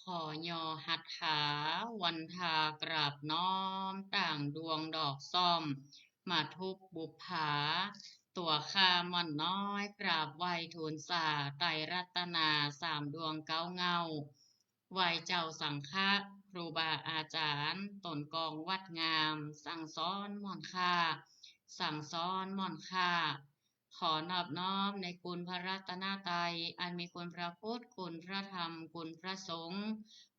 ຂໍຍໍຫັດຖາວັນທາກາບນ້ອມ ຕ່າງດວງດອກຊໍ້າມາທຸບບຸບຜາ ຕົວຂ້າມ່ອນນ້ອຍກາບໄຫວ້ທູນສາ ໄຕລັດຕະນາສາມດວງເກົ້າເງົ້າ ໄຫວ້ເຈົ້າສັງຄະ ຄູບາອາຈານ ຕົ້ນກອງວັດງາມ ສັ່ງສອນມ່ອນຄ່າ ສັ່ງສອນມ່ອນຄ່າ ຂໍນອບນ້ອມໃນຄຸນພະລັດຕະນະໄຕ ອັນມີຄຸນພະພຸດ ຄຸນພະທຳ ຄຸນພະສົງ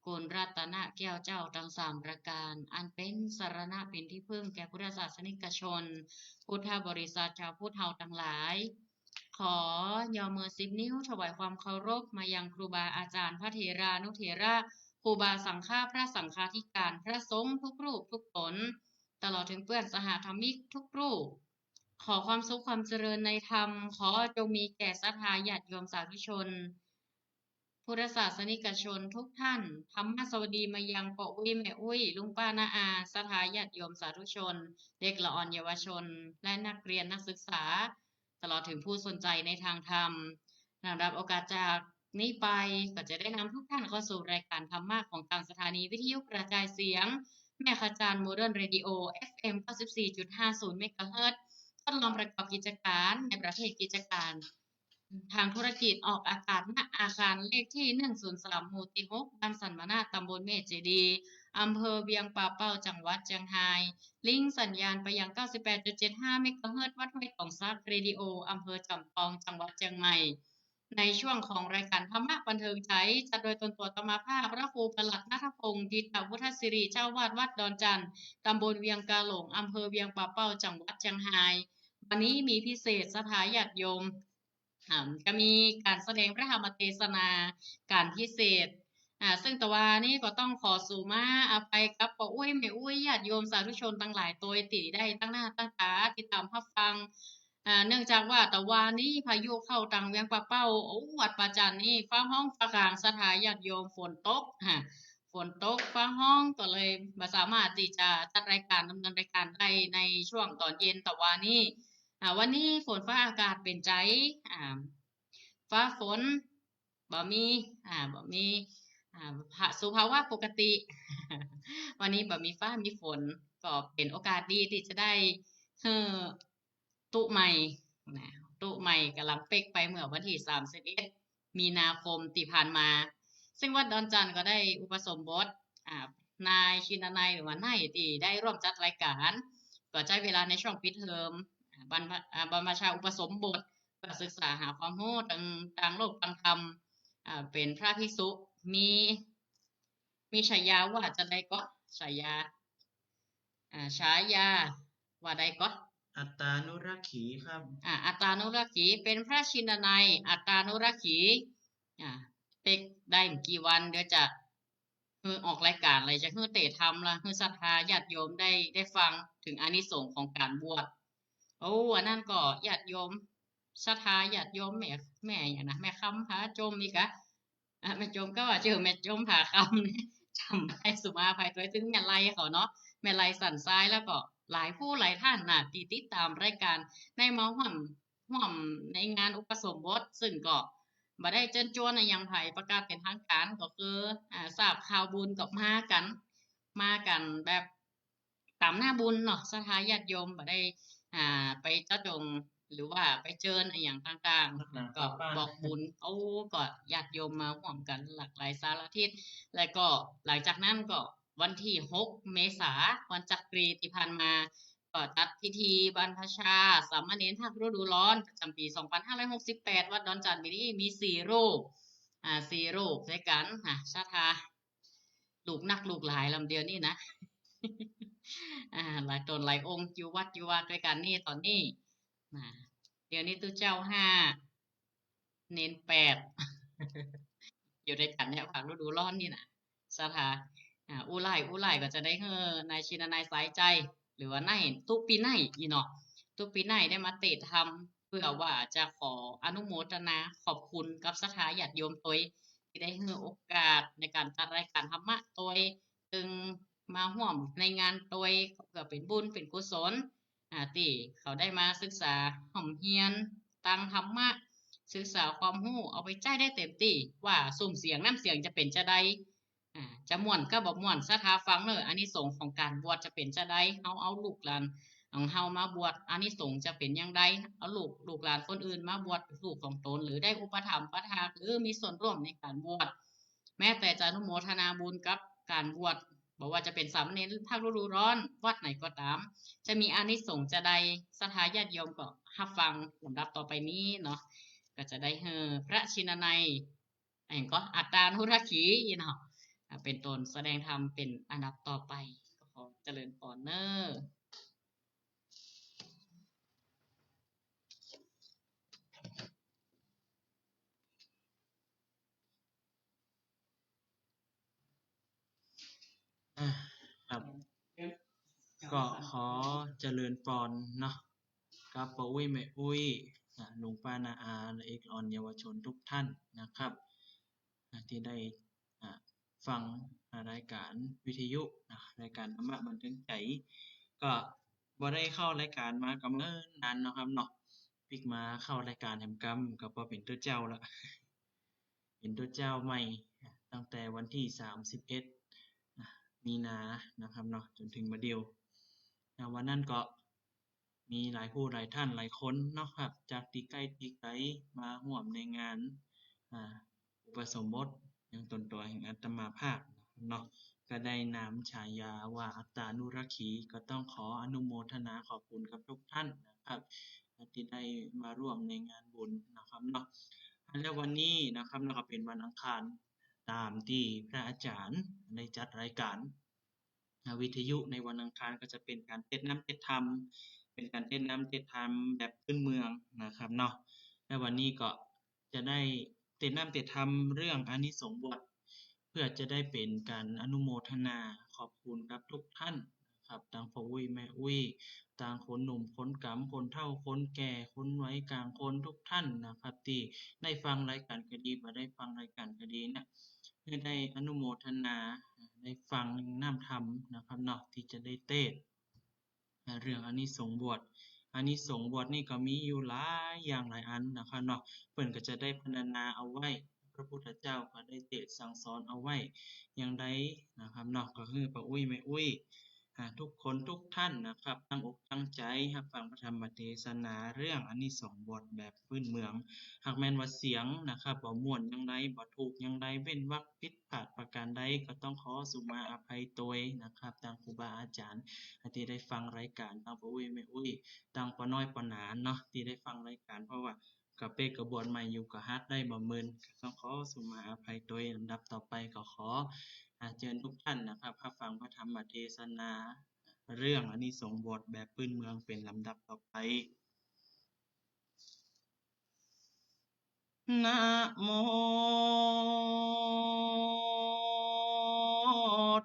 ຄຸນລັດຕະນະແກ້ວເຈົ້າທັງສາມປະການ ອັນເປັນສະລະນະເປັນທີ່ເພິ່ງແກ່ພຸດທະສາສະນິກະຊົນ ພຸດທະບໍລິສັດຊາວພຸດເຮົາທັງຫຼາຍ. ຂໍຍໍມືສິບນິ້ວຖວາຍຄວາມເຄົາລົບມາຍັງຄູບາອາຈານ ພະເຖລານຸເຖລະ ຄູບາສັງຄະ ພະສັງຄາທິການ ພະສົງທຸກຮູບທຸກຕົນ ຕະຫຼອດເຖິງເພື່ອນສະຫະທຳມິກທຸກຮູບ. ຂໍຄວາມສຸກຄວາມຈະເລີນໃນທຳ ຂໍຈົ່ງມີແກ່ສັດທາຍາດໂຍມສາທຸຊົນ ພຸດທະສາສະນິກະຊົນທຸກທ່ານ, ທຳມະສະຫວັດດີມາຍັງພໍ່ອຸ້ຍແມ່ອຸ້ຍ, ລຸງປ້ານ້າອາ, ສັດທາຍາດໂຍມສາທຸຊົນ, ເດັກລະອ່ອນເຍົາວະຊົນ ແລະ ນັກຮຽນນັກສຶກສາ, ຕະຫຼອດເຖິງຜູ້ສົນໃຈໃນທາງທຳ. ລຳດັບໂອກາດຈາກນີ້ໄປ ກໍຈະໄດ້ນຳທຸກທ່ານເຂົ້າສູ່ລາຍການທຳມະຂອງທາງສະຖານີວິທະຍຸກະຈາຍສຽງແມ່ຂະຈານ Modern Radio ເອັຟເອັມ ເກົ້າສິບສີ່ຈຸດຫ້າສູນ ເມກາເຮີດ ທົດລອງປະກອບກິດຈະການໃນປະເພດກິດຈະການທາງທຸລະກິດ ອອກອາກາດ ນະ ອາຄານເລກທີໜຶ່ງສູນສາມ ໝູ່ທີຫົກ ບ້ານສັນມະນາດ ຕຳບົນແມ່ເຈດີ ອຳເພີວຽງປ່າເປົ້າ ຈັງຫວັດຈຽງຮາຍ. ລິງສັນຍານໄປຍັງເກົ້າສິບແປດຈຸດເຈັດຫ້າ ເມກາເຮີດ ວັດຫ້ວຍຕອງສັກ Radio ອຳເພີຈຳປອງ ຈັງຫວັດຈຽງໃໝ່. ໃນຊ່ວງຂອງລາຍການທຳມະບັນເທີງໃຈ ຈັດໂດຍຕົນຕົວຕະມາພາບ ພະຄູປະຫຼັດ ນັດທະພົງ ດິດຕະວຸດທະສິລິ ເຈົ້າອາວາດວັດດອນຈັນ ຕຳບົນວຽງກາຫຼົງ ອຳເພີວຽງປ່າເປົ້າ ຈັງຫວັດຈຽງຮາຍ. ວັນນີ້ມີພິເສດ ສັດທາຍາດໂຍມ ອ່າ ຈະມີການສະແດງພະທຳມະເທສະນາ ການພິເສດ ອ່າ ເຊິ່ງຕະວານີ້ກໍຕ້ອງຂໍສຸມາອະໄພກັບພໍ່ອຸ້ຍແມ່ອຸ້ຍ ຍາດໂຍມສາທຸຊົນທັງຫຼາຍໂຕຍ ທີ່ໄດ້ຕັ້ງໜ້າຕັ້ງຕາຕິດຕາມຮັບຟັງ. ອ່າ ເນື່ອງຈາກວ່າຕະວານີ້ພາຍຸເຂົ້າທາງວຽງປ່າເປົ້າ ໂອ້ ວັດພະຈັນນີ້ຟ້າຮ້ອງຟ້າຄາງ ສັດທາຍາດໂຍມ ຝົນຕົກ ຮະ ຝົນຕົກ ຟ້າຮ້ອງ ກໍເລີຍບໍ່ສາມາດທີ່ຈະຈັດລາຍການ ດຳເນີນລາຍການໄດ້ໃນຊ່ວງຕອນເຢັນຕະວານີ້. ອ່າ ວັນນີ້ຝົນຟ້າອາກາດເປັນໃຈ ອ່າ ຟ້າຝົນບໍ່ມີ ອ່າ ບໍ່ມີ ອ່າ ພະ ສຸພາວະປົກກະຕິ ວັນນີ້ບໍ່ມີຟ້າມີຝົນ ກໍເປັນໂອກາດດີທີ່ຈະໄດ້ ເອີ ຕູ້ໃໝ່ນະ ຕູ້ໃໝ່ກຳລັງເປັກໄປເມື່ອວັນທີສາມສິບເອັດ ມີນາຄົມທີ່ຜ່ານມາ ເຊິ່ງວັດດອນຈັນກໍໄດ້ອຸປະສົມບົດ ອ່າ ນາຍ ຊິນນະໄນ ຫຼືວ່ານາຍ ທີ່ໄດ້ຮ່ວມຈັດລາຍການ ກໍໃຊ້ເວລາໃນຊ່ວງປິດເທີມ ບັນພະ ອ່າ ບັນພະຊາອຸປະສົມບົດ ເພື່ອສຶກສາຫາຄວາມຮູ້ທາງ ທາງໂລກທາງທຳ ອ່າ ເປັນພະພິກສຸ ມີ ມີສາຍາວ່າຈັ່ງໃດເກາະ? ສາຍາ ອ່າ ສາຍາວ່າໃດເກາະ? ອັດຕານຸລັກຂີ ຄັບ ອ່າ ອັດຕານຸລັກຂີ ເປັນພະຊິນນະໄນ ອັດຕານຸລັກຂີ ອ່າ ເປັກໄດ້ບໍ່ກີ່ວັນ ດຽວຈະ ເອີ ອອກລາຍການແລ້ວ ຈະເອີ ເຕະທຳລະ ເອີ ສັດທາຍາດໂຍມໄດ້ ໄດ້ຟັງເຖິງອານິສົງຂອງການບວດ. ໂອ້ ອັນນັ້ນກໍຍາດໂຍມ ສັດທາຍາດໂຍມ ແມ່ ແມ່ຫຍັງນະ ແມ່ຄຳຜາຈົ່ມອີກກະ ອ່າ ແມ່ຈົ່ມ ກໍວ່າຊື່ແມ່ຈົ່ມຜາຄຳ ຈຳໄດ້ ສຸມາອະໄພໂຕຍ ເຖິງແມ່ໄລເຂົາເນາະ ແມ່ໄລສັນຊາຍ ແລ້ວກໍຫຼາຍຜູ້ຫຼາຍທ່ານນະ ທີ່ຕິດຕາມລາຍການ ໄດ້ມາຮ່ວມ ຮ່ວມໃນງານອຸປະສົມບົດ ເຊິ່ງກໍບໍ່ໄດ້ເຊີນຈວນອີ່ຫຍັງໃຜ ປະກາດເປັນທາງການ ກໍຄື ອ່າ ຊາບຂ່າວບຸນກໍມາກັນ ມາກັນແບບຕາມໜ້າບຸນເນາະ ສັດທາຍາດໂຍມ ບໍ່ໄດ້ ອ່າ ໄປເຈາະຈົງ ຫຼືວ່າໄປເຊີນອີ່ຫຍັງຕ່າງໆ ກໍບອກບຸນ ໂອ້ ກໍຍາດໂຍມມາຮ່ວມກັນຫຼາກຫຼາຍສາລະທິດ ແລະ ກໍຫຼັງຈາກນັ້ນກໍວັນທີຫົກເມສາ ວັນຈັກກຣີທີ່ຜ່ານມາ ກໍຈັດພິທີບັນພະຊາສາມະເນນພັກລະດູຮ້ອນ ປະຈຳປີສອງພັນຫ້າຮ້ອຍຫົກສິບແປດ ວັດດອນຈັນປີນີ້ມີສີ່ຮູບ ອ່າ ສີ່ຮູບດ້ວຍກັນ ອ່າ ສັດທາ ລູກນັກລູກຫຼາຍລຳດຽວນີ້ນະ ອ່າ ຫຼາຍຕົນຫຼາຍອົງ ຢູ່ວັດຢູ່ວາດ້ວຍກັນນີ້ ຕອນນີ້ ອ່າ ດຽວນີ້ຕູ້ເຈົ້າຫ້າ ເນນແປດ ຢູ່ດ້ວຍກັນແນວພັກລະດູຮ້ອນນີ້ນະ ສັດທາ ອ່າ ອູຫຼາຍ ອູຫຼາຍກໍຈະໄດ້ເຮີ້ນາຍຊິນນາຍສາຍໃຈ ຫຼືວ່ານາຍຕຸປີໄນນີ້ເນາະ ຕຸປີໄນໄດ້ມາເຕະທຳ ເພື່ອວ່າຈະຂໍອະນຸໂມທະນາຂອບຄຸນກັບສັດທາຍາດໂຍມໂຕຍ ທີ່ໄດ້ເຮີ້ໂອກາດໃນການຈັດລາຍການທຳມະໂຕຍ ເຊິ່ງມາຮ່ວມໃນງານໂຕຍ ເພື່ອເປັນບຸນເປັນກຸສົນ ອ່າ ທີ່ເຂົາໄດ້ມາສຶກສາຮ່ຳຮຽນທາງທຳມະ ສຶກສາຄວາມຮູ້ເອົາໄປໃຊ້ໄດ້ເຕັມທີ່ ວ່າຊຸມສຽງນ້ຳສຽງຈະເປັນຈັ່ງໃດ ຈະມ່ວນກໍບໍ່ມ່ວນ ສັດທາຟັງເດີ້. ອານິສົງຂອງການບວດຈະເປັນຈັ່ງໃດ? ເຮົາເອົາລູກຫຼານຂອງເຮົາມາບວດ ອານິສົງຈະເປັນຢ່າງໃດ? ເອົາລູກ ລູກຫຼານຄົນອື່ນມາບວດເປັນລູກຂອງຕົນ ຫຼື ໄດ້ອຸປະຖຳປະຖາກ ຫຼື ມີສ່ວນຮ່ວມໃນການບວດ ແມ້ແຕ່ຈະອະນຸໂມທະນາບຸນກັບການບວດ ບໍ່ວ່າຈະເປັນສາມະເນນພາກລະດູຮ້ອນ ວັດໃດກໍຕາມ ຈະມີອານິສົງຈະໃດ? ສັດທາຍາດໂຍມກໍຮັບຟັງລຳດັບຕໍ່ໄປນີ້ເນາະ ກໍຈະໄດ້ເຮີພະຊິນນະໄນ ຫຍັງກໍ ອັດຕານຸລັກຂີເນາະ ເປັນຕົ້ນ ສະແດງທຳເປັນອັນດັບຕໍ່ໄປ. ຂໍຈະເລີນພອນເນີ. ອ່າ ຄັບ ກໍຂໍຈະເລີນພອນເນາະ ກັບປ້າອຸ້ຍ ແມ່ອຸ້ຍ ອາ ລຸງປ້ານ້າອາ ແລະ ເອກອອນເຍົາວະຊົນທຸກທ່ານນະຄັບ ອາ ທີ່ໄດ້ ອາ ຟັງ ອາ ລາຍການວິທະຍຸນະ ລາຍການທຳມະບັນເທີງໃຈ ກໍບໍ່ໄດ້ເຂົ້າລາຍການມາກໍເມີນນານເນາະຄັບເນາະ ປິກມາເຂົ້າລາຍການແຮມກຳ ກໍບໍ່ເປັນຕົວເຈົ້າລະ ເປັນຕົວເຈົ້າໃໝ່ ຕັ້ງແຕ່ວັນທີສາມສິບເອັດ ອາ ມີນານະຄັບເນາະ ຈົນເຖິງມາດຽວ ນະ ວັນນັ້ນກໍ ມີຫຼາຍຜູ້ຫຼາຍທ່ານຫຼາຍຄົນເນາະຄັບ ຈາກທີ່ໃກ້ທີ່ໄກມາຮ່ວມໃນງານ ອາ ອຸປະສົມບົດ ຫຍັງຕົນຕົວແຫ່ງອາດຕະມາພາບເນາະ ກໍໄດ້ນາມສາຍາວ່າອັດຕານຸລັກຂີ ກໍຕ້ອງຂໍອະນຸໂມທະນາຂອບຄຸນກັບທຸກທ່ານນະຄັບ ທີ່ໄດ້ມາຮ່ວມໃນງານບຸນນະຄັບເນາະ ແລະ ວັນນີ້ນະຄັບເນາະ ກໍເປັນວັນອັງຄານ ຕາມທີ່ພະອາຈານໄດ້ຈັດລາຍການ ວິທະຍຸໃນວັນອັງຄານ ກໍຈະເປັນການເທດນຳເທດທຳ ເປັນການເທດນຳເທດທຳແບບພື້ນເມືອງນະຄັບເນາະ ແລະ ວັນນີ້ກໍຈະໄດ້ເທດນຳເທດທຳເລື່ອງອານິສົງບວດ ເພື່ອຈະໄດ້ເປັນການອະນຸໂມທະນາຂອບຄຸນກັບທຸກທ່ານນະຄັບ ທັງພໍ່ອຸ້ຍແມ່ອຸ້ຍ ທັງຄົນໜຸ່ມຄົນກຳ ຄົນເຖົ້າຄົນແກ່ ຄົນໄວກາງຄົນ ທຸກທ່ານນະຄັບ ທີ່ໄດ້ຟັງລາຍການກໍດີ ບໍ່ໄດ້ຟັງລາຍການກໍດີນະ ໃຫ້ໄດ້ອະນຸໂມທະນາ ໄດ້ຟັງນ້ຳທຳນະຄັບເນາະ ທີ່ຈະໄດ້ເທດ ເລື່ອງອານິສົງບວດ ອານິສົງບວດນີ້ກໍມີຢູ່ຫຼາຍຢ່າງຫຼາຍອັນນະຄັບເນາະ ເພິ່ນກໍຈະໄດ້ພັນລະນາເອົາໄວ້ ພະພຸດທະເຈົ້າກໍໄດ້ເທດສັ່ງສອນເອົາໄວ້ຢ່າງໃດນະຄັບເນາະ ກໍຄືປ້າອຸ້ຍແມ່ອຸ້ຍ ອາ ທຸກຄົນທຸກທ່ານນະຄັບ ຕັ້ງອົກຕັ້ງໃຈຮັບຟັງພະທຳມະເທສະນາເລື່ອງອານິສົງບວດແບບພື້ນເມືອງ ຫາກແມ່ນວ່າສຽງນະຄັບ ບໍ່ມ່ວນຢ່າງໃດ ບໍ່ຖືກຢ່າງໃດ ເວັ້ນວັກຜິດພາດປະການໃດ ກໍຕ້ອງຂໍສຸມາອະໄພໂຕຍນະຄັບ ທາງຄູບາອາຈານທີ່ໄດ້ຟັງລາຍການ ທັງປ້າອຸ້ຍແມ່ອຸ້ຍ ທັງປ້ານ້ອຍປ້າໜານເນາະ ທີ່ໄດ້ຟັງລາຍການ ເພາະວ່າກະເປັກກະບວດໃໝ່ຢູ່ ກະຫັດໄດ້ບໍ່ໝື່ນ ກໍຕ້ອງຂໍສຸມາອະໄພໂຕຍ. ລຳດັບຕໍ່ໄປກໍຂໍ ອາ ເຊີນທຸກທ່ານນະຄັບ ຮັບຟັງພະທຳມະເທສະນາ ເລື່ອງອານິສົງບວດແບບພື້ນເມືອງເປັນລຳດັບຕໍ່ໄປ. ນະໂມ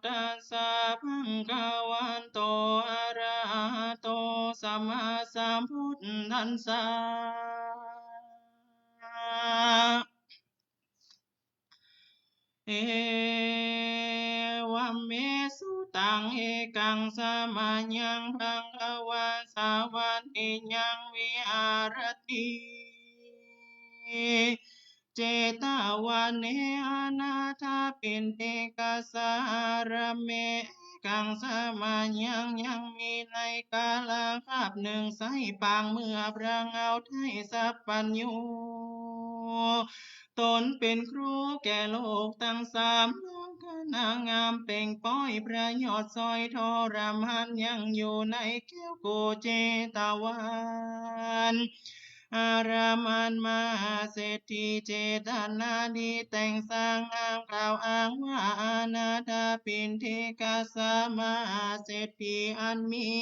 ຕັດສະ ພະຄະວະໂຕ ອະຣະຫະໂຕ ສຳມາສຳພຸດທັດສະ. ເອວັມເມສຸຕັງ ເອກັງສະມະຍັງ ພະຄະວາ ສາວັດເທຍັງ ວິຫາຣະຕິ ເຈຕະວັນເນ ອະນາຖະປິນດິກະສາຣາເມ ເອກັງສະມະຍັງ ຍັງມີໃນກາລະຄາບໜຶ່ງ ໃຊ້ປາງເມື່ອພຣະເຫງົາໄທສະປັນໂຍ ຕົນເປັນຄູແກ່ໂລກທັງສາມ ນາງຄະນາງງາມເປັ່ງປ້ອຍ ພຣະຍອດຊອຍທໍລະມານ ຍັງຢູ່ໃນແກ້ວໂກເຈຕະວັນ ອາຣາມອັນມະຫາເສດຖີເຈຕະນາດີ ແຕ່ງສ້າງງາມກ່າວອ້າງວ່າ ອານາຖະປິນດິກະສະມະຫາເສດຖີ ອັນມີ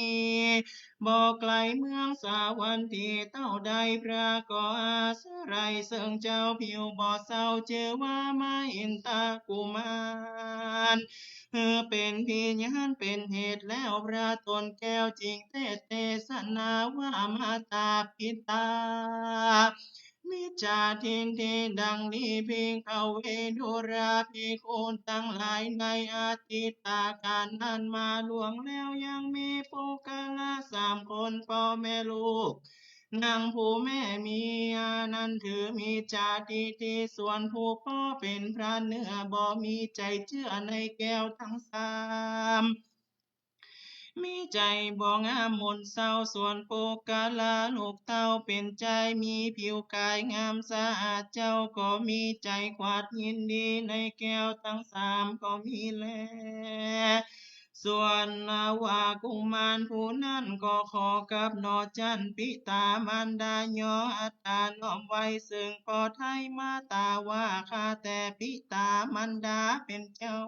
ບໍ່ໄກເມືອງສາວັນທີ ເຕົ້າໃດພຣະກໍອາສະໄລ ເຊິ່ງເຈົ້າຜິວບໍ່ເຊົາ ຊື່ວ່າມະຫິນຕະກຸມານ ເປັນພະຍານເປັນເຫດແລ້ວ ພຣະຕົນແກ້ວຈຶ່ງເທດເທສະນາວ່າ ມາຕາປິຕາ ມິດຈາທິນທິ ດັ່ງນີ້ ພິກຂະເວ ດູລາພິກຂຸທັງຫຼາຍ ໃນອະດີດຕະການນັ້ນມາລ່ວງແລ້ວ ຍັງມີປຸກຄະລະສາມຄົນ ພໍ່ແມ່ລູກ ນາງຜູ້ແມ່ເມຍນັ້ນຖືມີຈາທິທິ ສ່ວນຜູ້ພໍ່ເປັນພະເນື້ອ ບໍ່ມີໃຈເຊື່ອໃນແກ້ວທັງສາມ ມີໃຈບໍ່ງາມມົນເສົ້າ. ສ່ວນປຸກກະລາລູກເຕົ້າເປັນຊາຍ ມີຜິວກາຍງາມສະອາດ ເຈົ້າກໍມີໃຈຄວາດຍິນດີໃນແກ້ວທັງສາມກໍມີແລ. ສ່ວນນາວ່າກຸມານຜູ້ນັ້ນກໍຂໍກັບໜໍ່ຈັນ ປິຕາມານດາຍໍອັດຕານ້ອມໄວ້ ເຊິ່ງພໍ່ໄທມາຕາວ່າ ຂ້າແຕ່ປິຕາມານດາເປັນເຈົ້າ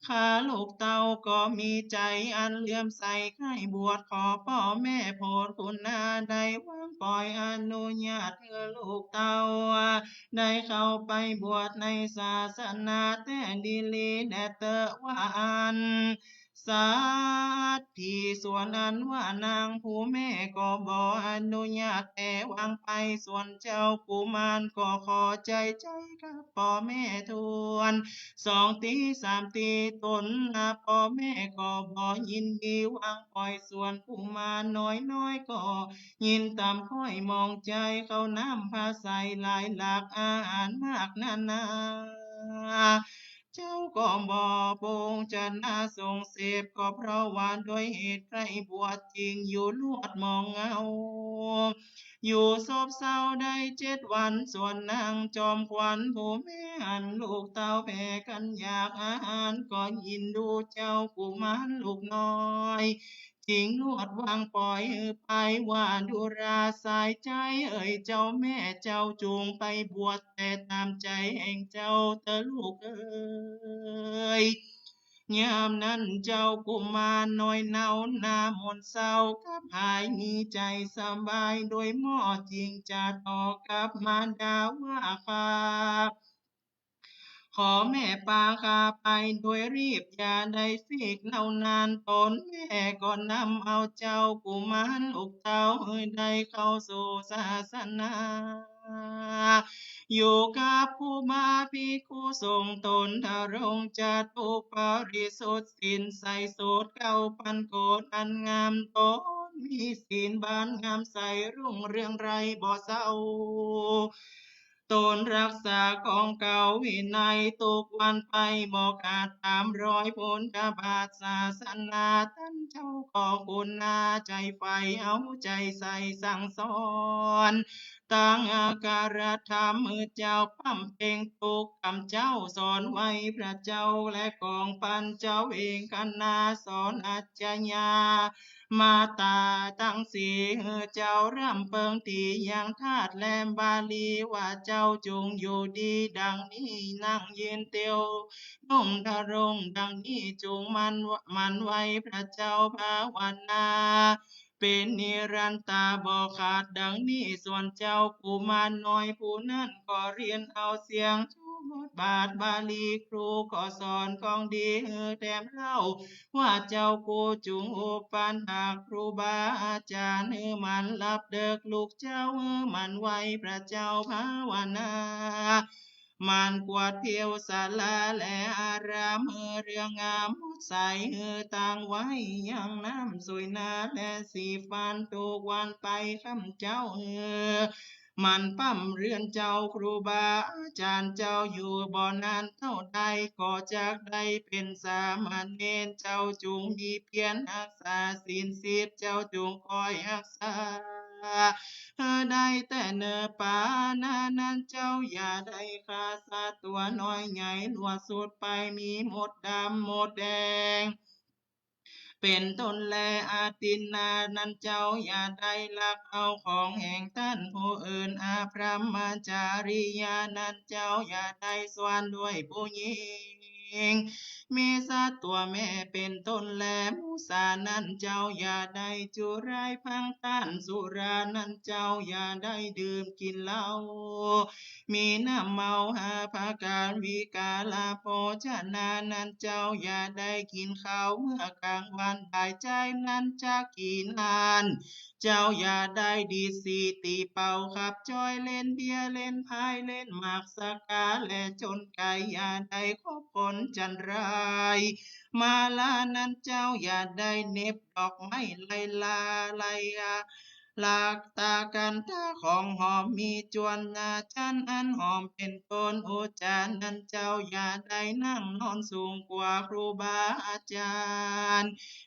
ຂ້າລູກເຕົ້າກໍມີໃຈອັນເຫຼື້ອມໃສໃຄ່ບວດ ຂໍພໍ່ແມ່ໂພດຄຸນນາໄດ້ວາງປ່ອຍອະນຸຍາດໃຫ້ລູກເຕົ້າ ໄດ້ເຂົ້າໄປບວດໃນສາສະໜາແຕ່ດີຫຼີແດ່ເຕີວ່າອັນສັດທີ. ສ່ວນອັນວ່ານາງຜູ້ແມ່ກໍບໍ່ອະນຸຍາດແຕ່ວາງໄປ ສ່ວນເຈົ້າກຸມານກໍຂໍໃຈໃຈກັບພໍ່ແມ່ທວນ ສອງຕີສາມຕີຕົນ ນະພໍ່ແມ່ກໍບໍ່ຍິນດີວາງປ່ອຍ ສ່ວນກຸມານນ້ອຍໆກໍຍິນຕາມຄ້ອຍມອງໃຈ ເຂົ້ານ້ຳພາໃສຫຼາຍຫຼັກ ອາຫານມາກນານາ ເຈົ້າກໍບໍ່ປົງຈະນາຊົງເສບ ກໍເພາະວ່າດ້ວຍເຫດໃກ້ບວດຈິງຢູ່ລວດມອງເງົາ ຢູ່ສົບເຊົາໄດ້ເຈັດວັນ. ສ່ວນນາງຈອມຂວັນຜູ້ແມ່ອັນລູກເຕົ້າແຜ່ຂັນຢາກອາຫານ ກໍຍິນດູເຈົ້າກຸມານລູກນ້ອຍ ຈິງລວດວາງປ່ອຍໃຫ້ໄປວ່າ ດຸລາສາຍໃຈເອີຍ ເຈົ້າແມ່ເຈົ້າຈົ່ງໄປບວດແຕ່ຕາມໃຈແຫ່ງເຈົ້າເທີລູກເອີຍ. ຍາມນັ້ນເຈົ້າກຸມານນ້ອຍເນົາໜ້າມົນເສົ້າກັບຫາຍມີໃຈສະບາຍ ໂດຍໝໍ້ຈິງຈະຕອບກັບມານດາວ່າ ຂ້າ ຂໍແມ່ປາຂ້າໄປໂດຍຮີບ ຢ່າໄດ້ຟີກເນົານານ ຕົນແມ່ກໍນຳເອົາເຈົ້າກຸມານລູກເຕົ້າໃຫ້ໄດ້ເຂົ້າສູ່ສາສະໜາ ຢູ່ກັບຄູບາພິກຂຸສົງ ຕົນທະລົງຈະທຸກປະລິສຸດສິນໃສ ໂສດເກົ້າພັນໂກດອັນງາມ ຕົນມີສິນບານງາມໃສ ຮຸ່ງເຮືອງໄລບໍ່ເຊົາ. ຕົນຮັກສາຂອງເກົ່າວິໄນ ທຸກວັນໄປບໍ່ຂາດຕາມຮອຍພຸນທະບາດສາສະໜາ ທ່ານເຈົ້າກໍຄຸນນາໃຈໃຝ່ເອົາໃຈໃສ່ສັ່ງສອນ ຕັ້ງອັກຂະລະທຳໃຫ້ເຈົ້າບຳເພັງທຸກກຳເຈົ້າ ສອນໄວ້ພະເຈົ້າ ແລະ ຂອງປັນເຈົ້າເອງຄະນະ ສອນອັດຈະຍາມາຕາທັງສີ່ ໃຫ້ເຈົ້າຣຳເພິງທີ່ຍັງທາດແລມບາລີ ວ່າເຈົ້າຈົ່ງຢູ່ດີດັ່ງນີ້ ນັ່ງຢືນເຕີວ ນຸ່ງທະລົງດັ່ງນີ້ ຈົ່ງໝັ້ນ ໝັ້ນໄວ້ພະເຈົ້າພາວະນາ ເປັນນິລັນຕາບໍ່ຂາດດັ່ງນີ້. ສ່ວນເຈົ້າກຸມານນ້ອຍຜູ້ນັ້ນກໍຮຽນເອົາສຽງຊູບົດບາດບາລີ ຄູກໍສອນຂອງດີໃຫ້ແຖມເລົ່າ ວ່າເຈົ້າກູຈົ່ງອຸປະຖາກຄູບາອາຈານ ໃຫ້ໝັ່ນຫຼັບເດິກລູກເຈົ້າ ໃຫ້ໝັ່ນໄຫວ້ພະເຈົ້າພາວະນາ ໝັ່ນກວດຜິວສາລາ ແລະ ອາຣາມ ໃຫ້ເລື່ອງງາມໝົດໃສ ໃຫ້ຕັ້ງໄວ້ຢ່າງນ້ຳສວຍໜາ ແລະ ສີຟັນທຸກວັນໄປຄ່ຳເຈົ້າ ໃຫ້ໝັ່ນປ້ຳເຮືອນເຈົ້າ ຄູບາອາຈານເຈົ້າຢູ່ບໍ່ນານເທົ່າໃດ ກໍຈັກໄດ້ເປັນສາມະເນນ ເຈົ້າຈົ່ງມີພຽນຮັກສາສິນສິບ ເຈົ້າຈົ່ງຄອຍຮັກສາ ໃຫ້ໄດ້ແຕ່ເນີປານານັ້ນ ເຈົ້າຢ່າໄດ້ຂ້າສັດຕົວນ້ອຍໃຫຍ່ ຫຼວດສຸດໄປມີມົດດຳມົດແດງ ເປັນຕົ້ນແລ ອາທິນນານັ້ນເຈົ້າຢ່າໄດ້ລັກເອົາຂອງແຫ່ງທ່ານຜູ້ອື່ນ ອາພຣະມະຈາຣິຍານັ້ນເຈົ້າຢ່າໄດ້ຊວນດ້ວຍຜູ້ຍິງ ມີສັດຕົວແມ່ເປັນຕົ້ນແລ ມຸສານັ້ນເຈົ້າຢ່າໄດ້ຈູລາຍພັງທ່ານ ສຸລານັ້ນເຈົ້າຢ່າໄດ້ດື່ມກິນເຫຼົ້າ ມີນ້ຳເມົາຫ້າປະການ ວິກາລະໂພຈະນານັ້ນເຈົ້າຢ່າໄດ້ກິນເຂົ້າເມື່ອກາງວັນ ບ່າຍຈາຍນັ້ນຈັກກີນານ ເຈົ້າຢ່າໄດ້ດີດສີຕີເປົ່າ ຂັບຈ້ອຍເຫຼັ້ນເບຍ ເຫຼັ້ນພາຍ ເຫຼັ້ນໝາກສະກາ ແລະ ຊົນໄກ່ ຢ່າໄດ້ຄົບຄົນຈັນລາຍ ມາລານັ້ນເຈົ້າຢ່າໄດ້ເໜັບດອກໄມ້ໄລ່ລາໄລ່ອາ ລັກຕາກັນຕາຂອງຫອມມີຈວນນາຈັນອັນຫອມເປັນຕົ້ນ ອຸຈານັ້ນເຈົ້າຢ່າໄດ້ນັ່ງນອນສູງກວ່າຄູບາອາຈານ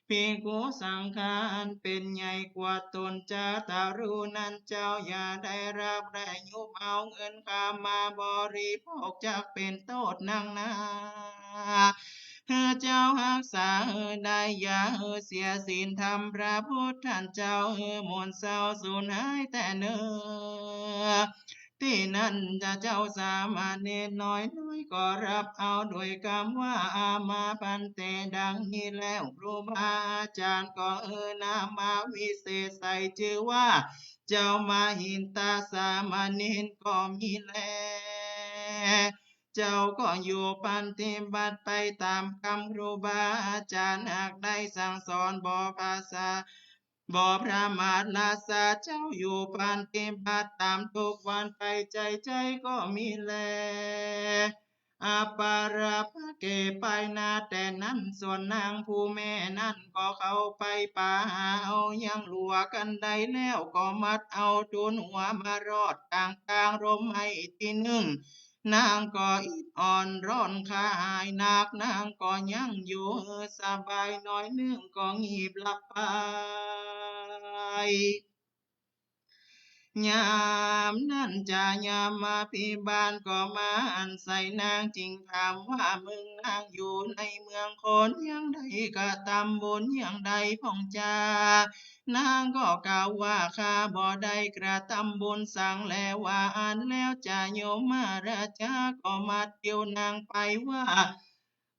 ພິກຂຸສັງຄາອັນເປັນໃຫຍ່ກວ່າຕົນຈາຕະລຸນັ້ນເຈົ້າຢ່າໄດ້ລັກໄດ້ຍຸບເອົາເງິນຄຳມາບໍລິໂພກຈັກເປັນໂທດນັກໜາ. ເຈົ້າຮັກສາໃຫ້ໄດ້ ຢ່າໃຫ້ເສຍສິນທຳພະພຸດທ່ານເຈົ້າ ໃຫ້ໝົດເສົ້າສູນຫາຍແຕ່ເນີ ທີ່ນັ້ນເຈົ້າສາມະເນນນ້ອຍໆກໍຮັບເອົາດ້ວຍຄຳວ່າ ອາມາພັນເຕ ດັ່ງນີ້ແລ້ວ ຄູບາອາຈານກໍເອີ້ນນາມະວິເສດໃສ່ຊື່ວ່າ ເຈົ້າມະຫິນຕາສາມະເນນກໍມີແລ. ເຈົ້າກໍຢູ່ປະຕິບັດໄປຕາມຄຳຄູບາອາຈານ ຫາກໄດ້ສັ່ງສອນບໍ່ພາສາ ບໍ່ປະໝາດລາຊາ ເຈົ້າຢູ່ປະຕິບັດຕາມທຸກວັນໄປໃຈໃຈກໍມີແລ. ອາປາລະພະເກ ປາຍໜ້າແຕ່ນັ້ນ ສ່ວນນາງຜູ້ແມ່ນັ້ນກໍເຂົ້າໄປປ່າຫາເອົາຫຍັງຫຼົວກັນໄດ້ແລ້ວ ກໍມັດເອົາທູນຫົວມາລອດກາງກາງລົມໄມ້ທີໜຶ່ງ ນາງກໍອິດອ່ອນຮ້ອນຄາຫາຍໜັກ ນາງກໍຍັງຢູ່ສະບາຍໜ້ອຍໜຶ່ງກໍງີບຫຼັບໄປ. ຍາມນັ້ນຈາຍາມະພິບານກໍມາອັນໃສ່ນາງ ຈຶ່ງຖາມວ່າ ມຶງນາງຢູ່ໃນເມືອງຄົນຍັງໄດ້ກະທຳບຸນຫຍັງໃດພອງຈາ? ນາງກໍກ່າວວ່າ ຂ້າບໍ່ໄດ້ກະທຳບຸນສັງແລວ່າອັນແລ້ວ ຈາໂຍມະລາຊາກໍມາຕິວນາງໄປວ່າ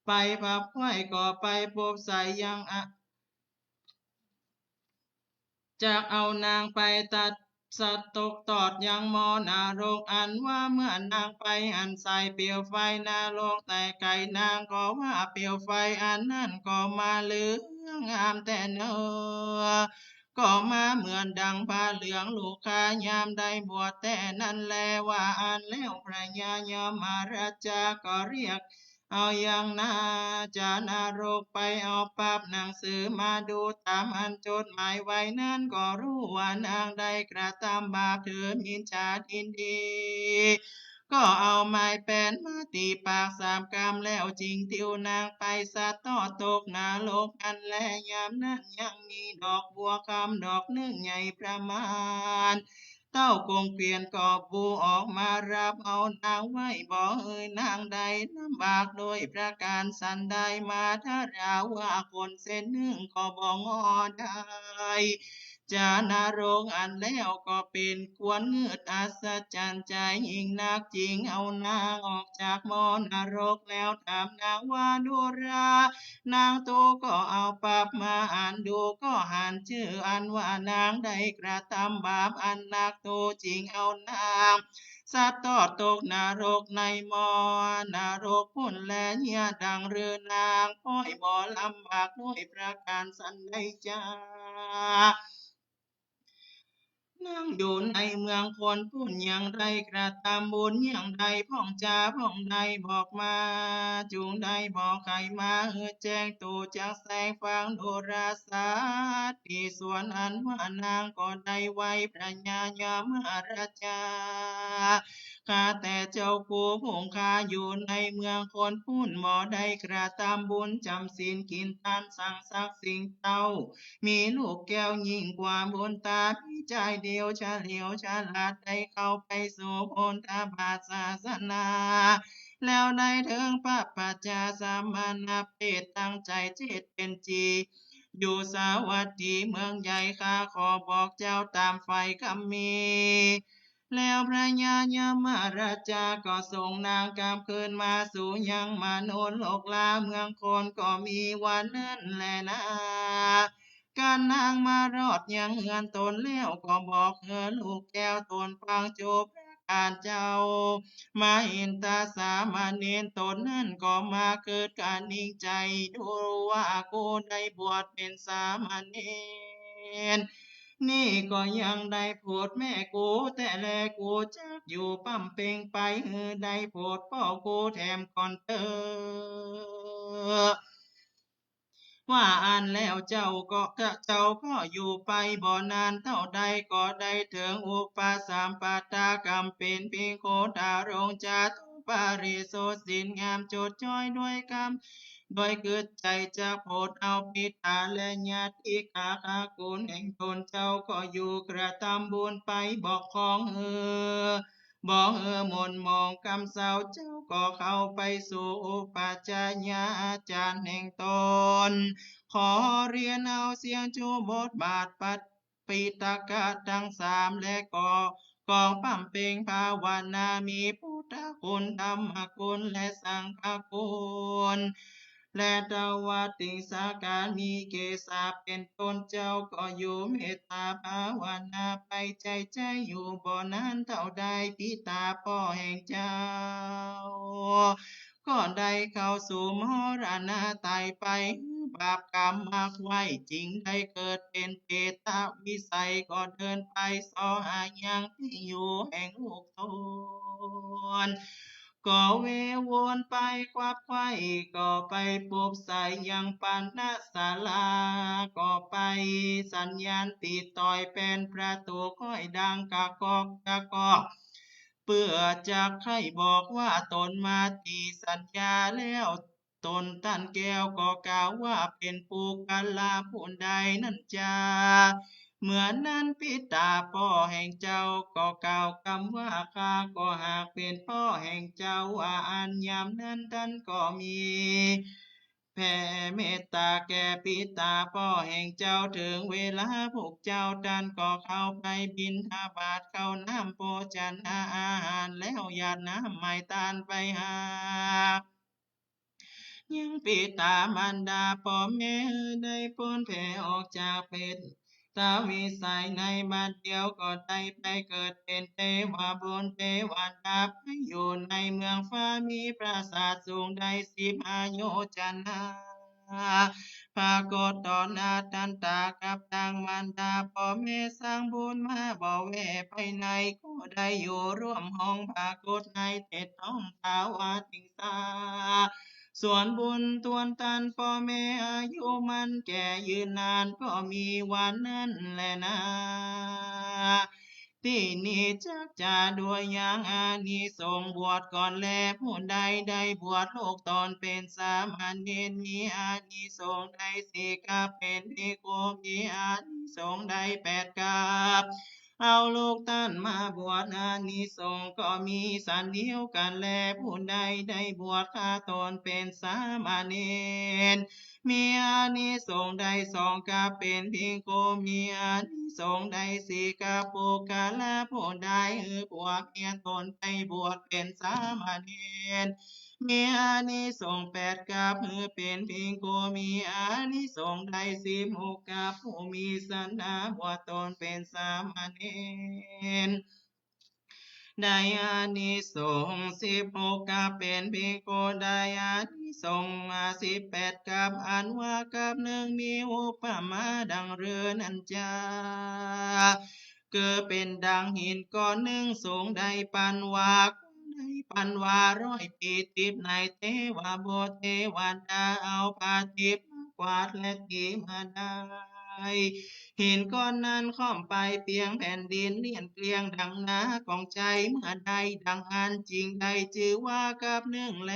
ໄປພັບໄຂ້ກໍໄປພົບໃສຍັງອະ ຈັກເອົານາງໄປຕັດສັດຕົກຕອດຍັງໝໍນະລົກ ອັນວ່າເມື່ອນາງໄປຫັນສາຍເປວໄຟນະລົກແຕ່ໄກ ນາງກໍວ່າເປວໄຟອັນນັ້ນກໍມາເຫຼືອງງາມແຕ່ເນີ ກໍມາເໝືອນດັ່ງຜ້າເຫຼືອງລູກຄ້າຍາມໄດ້ບວດແຕ່ນັ້ນແລວ່າອັນແລ້ວ ພະຍາຍາມະລາຊາກໍລຽກ ເອົາຢ່າງນາຈານະລົກໄປເອົາປັບໜັງສືມາດູຕາມອັນຈົດໝາຍໄວ້ນັ້ນ ກໍຮູ້ວ່ານາງໄດ້ກະທຳບາບຖືມິດສາທິນດີ ກໍເອົາໄມ້ແປ້ນມາຕີປາກສາມກຳ ແລ້ວຈຶ່ງຕິວນາງໄປສັດຕອດຕົກນະລົກນັ້ນແລ. ຍາມນັ້ນຍັງມີດອກບົວຄຳດອກໜຶ່ງໃຫຍ່ປະມານ ເຕົ້າກົງກວຽນກໍບູອອກມາຮັບເອົານາງໄວ້ ບໍ່ໃຫ້ນາງໄດ້ລຳບາກດ້ວຍປະການສັນໃດ ມາທະລາວາຄົນເຊັ່ນໜຶ່ງກໍບໍ່ງໍໄດ້. ຈານະລົກອັນແລ້ວກໍເປັນຄວນງືດອັດສະຈັນໃຈຍິ່ງນັກ ຈຶ່ງເອົານາງອອກຈາກໝໍນະລົກແລ້ວ ຖາມນາງວ່າ ດູລາ ນາງໂຕກໍເອົາປັບມາອ່ານດູ ກໍຫັນຊື່ອັນວ່ານາງໄດ້ກະທຳບາບອັນໜັກໂຕ ຈຶ່ງເອົານາງສັດຕອດຕົກນະລົກໃນໝໍນະລົກພຸ້ນແລ. ເຍ ດັ່ງຫຼືນາງ ຂ້ອຍບໍ່ລຳບາກດ້ວຍປະການສັນໃດຈາ? ນາງຢູ່ໃນເມືອງຄົນພຸ້ນ ຍັງໄດ້ກະທຳບຸນຫຍັງໃດ ພອງຈາພອງໃດບອກມາ ຈົ່ງໄດ້ບອກໃຫ້ມາເຮີແຈ້ງໂຕຈັກແສງຟັງໂດລາສາຕິ ສ່ວນອັນວ່ານາງກໍໄດ້ໄວພະຍາຍາມະລາຊາ ຂ້າແຕ່ເຈົ້າຜູ້ພວກຂ້າຢູ່ໃນເມືອງຄົນພຸ້ນ ບໍ່ໄດ້ກະທຳບຸນຈຳສິນກິນທານສັງສັກສິ່ງເຕົ້າ ມີລູກແກ້ວຍິ່ງກວ່າບຸນຕາ ມີໃຈດຽວສະຫຼຽວສະຫຼາດ ໄດ້ເຂົ້າໄປສູ່ພຸດທະບາດສາສະໜາ ແລ້ວໄດ້ເຖິງປັບປະຈາສະມະນະເພດ ຕັ້ງໃຈເຈດເປັນຈີ ຢູ່ສາວັດດີເມືອງໃຫຍ່ ຂ້າຂໍບອກເຈົ້າຕາມໄຟຄຳມີ. ແລ້ວພະຍາຍາມະລາຊາກໍສົ່ງນາງກັບຄືນມາສູ່ຍັງມະນຸດໂລກລາເມືອງຄົນ ກໍມີວັນນັ້ນແລນາ ການນາງມາຮອດຍັງເຮືອນຕົນແລ້ວ ກໍບອກເຮີລູກແກ້ວຕົນຟັງ ຈູພະການເຈົ້າມະຫິນຕາສາມະເນນຕົນນັ້ນ ກໍມາເກີດການນິ່ງໃຈດູວ່າ ກູໄດ້ບວດເປັນສາມະເນນ ນີ້ກໍຍັງໄດ້ໂພດແມ່ກູແຕ່ແລ ກູຈັກຢູ່ບຳເພັງໄປ ໃຫ້ໄດ້ໂພດພໍ່ກູແຖມກ່ອນເທີ. ວ່າອັນແລ້ວເຈົ້າກໍ ເຈົ້າກໍຢູ່ໄປບໍ່ນານເທົ່າໃດ ກໍໄດ້ເຖິງອຸປະສຳປະທາກຳເປັນພິກຂຸທາລົງຈາຕຸປະລິສຸດສິນງາມ ຈົດຈ່ອຍດ້ວຍຄຳ ດ້ວຍກຶດໃຈຈະໂຜດເອົາປິດຕາ ແລະຍາຕິກາຄະຄຸນແຫ່ງຕົນ ເຈົ້າກໍຢູ່ກະທຳບຸນໄປ ບໍ່ຂອງເຫີ ບໍ່ເຫີໝົນໝອງຄຳເສົ້າ ເຈົ້າກໍເຂົ້າໄປສູ່ອຸປັດຈະຍາອາຈານແຫ່ງຕົນ ຂໍຮຽນເອົາສ່ຽງຈູບົດບາດປັດ ປິຕະກະທັງສາມ ແລະກໍກອງບຳເພັງພາວະນາ ມີພຸດທະຄຸນ ທຳມະຄຸນ ແລະສັງຄະຄຸນ ແລະຕະວະຕິງສາການ ມີເກສາເປັນຕົ້ນ ເຈົ້າກໍຢູ່ເມດຕາພາວະນາໄປ ໃຈໃຈຢູ່ບໍ່ນານເທົ່າໃດ ປິຕາພໍ່ແຫ່ງເຈົ້າ ກໍໄດ້ເຂົ້າສູ່ມໍລະນະຕາຍໄປ ບາບກຳໝາກໄວ້ ຈຶ່ງໄດ້ເກີດເປັນເປຕະວິໄສ ກໍເດີນໄປຊອກຫາຍັງທີ່ຢູ່ແຫ່ງລູກຕົນ ກໍເວວວນໄປຂວັກໄຂວ້ ກໍໄປພົບໃສຍັງປານະສາລາ ກໍໄປສັນຍານຕິດຕ່ອຍແປ້ນປະຕູ ຄ້ອຍດັງກະກອກກະກອກ ເພື່ອຈະໃຫ້ບອກວ່າຕົນມາຕິສັນຍາແລ້ວ ຕົນທ່ານແກ້ວກໍກ່າວວ່າເປັນປຸກຄະລາຜູ້ໃດນັ້ນຈາ. ເມື່ອນັ້ນປິຕາພໍ່ແຫ່ງເຈົ້າກໍກ່າວຄຳວ່າ ຂ້າກໍຫາກເປັນພໍ່ແຫ່ງເຈົ້າ ວ່າອັນຍາມນັ້ນທ່ານກໍມີ ແຜ່ເມດຕາແກ່ປິຕາພໍ່ແຫ່ງເຈົ້າ ເຖິງເວລາພວກເຈົ້າທ່ານກໍເຂົ້າໄປບິນທະບາດເຂົ້ານ້ຳໂພຊະນາອາຫານແລ້ວ ຢາດນ້ຳໃຫ້ທ່ານໄປຫາ ຍັງປິຕາມານດາພໍ່ແມ່ໃຫ້ໄດ້ພົ້ນແຜ່ອອກຈາກເປ ຕະວິໄສໃນບັດດຽວກໍໄດ້ໄປເກີດເປັນເທວະບຸນເທວະດາ ໄປຢູ່ໃນເມືອງຟ້າ ມີປາສາດສູງໄດ້ສິບຫ້າໂຍຈະນາ ປາກົດຕໍ່ໜ້າທັນຕາກັບນາງມານດາ ພໍ່ແມ່ສ້າງບຸນມາບໍ່ແວ່ໄປໃນ ກໍໄດ້ຢູ່ຮ່ວມຫ້ອງປາກົດໃນເຂດທ້ອງທ້າວອາຕິງສາ ສ່ວນບຸນທວນທ່ານພໍ່ແມ່ອາຍຸໝັ້ນແກ່ຍືນນານກໍມີວ່ານັ້ນແລນາ. ທີ່ນີ້ຈັກຈະດ້ວຍຢ່າງອານິສົງບວດກ່ອນແລ ຜູ້ໃດໄດ້ບວດລູກຕົນເປັນສາມະເນນ ມີອານິສົງໄດ້ສີ່ກັບ ເປັນພິກຂຸມີອານິສົງໄດ້ແປດກັບ ເອົາລູກທ່ານມາບວດ ອານິສົງກໍມີສັນດຽວກັນແລ ຜູ້ໃດໄດ້ບວດຂ້າຕົນເປັນສາມະເນນ ມີອານິສົງໄດ້ສອງກັບ ເປັນພິກຂຸມີອານິສົງໄດ້ສີ່ກັບ ປຸກຄະລາຜູ້ໃດເອີ ຜົວເມຍຕົນໄດ້ບວດເປັນສາມະເນນ ມີອານິສົງແປດກັບ ເອີ ເປັນພິກຂຸມີອານິສົງໄດ້ສິບຫົກກັບ ຜູ້ມີສັນດາບວດຕົນເປັນສາມະເນນ ໄດ້ອານິສົງສິບຫົກກັບ ເປັນພິກຂຸໄດ້ອານິສົງສິບແປດກັບ ອັນວ່າກັບໜຶ່ງມີອຸປະມາດັ່ງເຮືອນັ້ນຈາ ຄືເປັນດັ່ງຫີນກ້ອນໜຶ່ງ ສູງໄດ້ປັນວາ ໄດ້ປັນວາຮ້ອຍປີ ຕິບໃນເທວະບຸດເທວະດາ ເອົາຜ້າທິບມາກວາດ ແລະຕີມາໄດ້ ຫີນກ້ອນນັ້ນຄ້ອມໄປປຽງແຜ່ນດິນ ລຽນເກລ້ຽງດັ່ງນາຂອງໃຈ ເມື່ອໃດດັ່ງອັນຈຶ່ງໄດ້ຊື່ວ່າກັບໜຶ່ງແລ.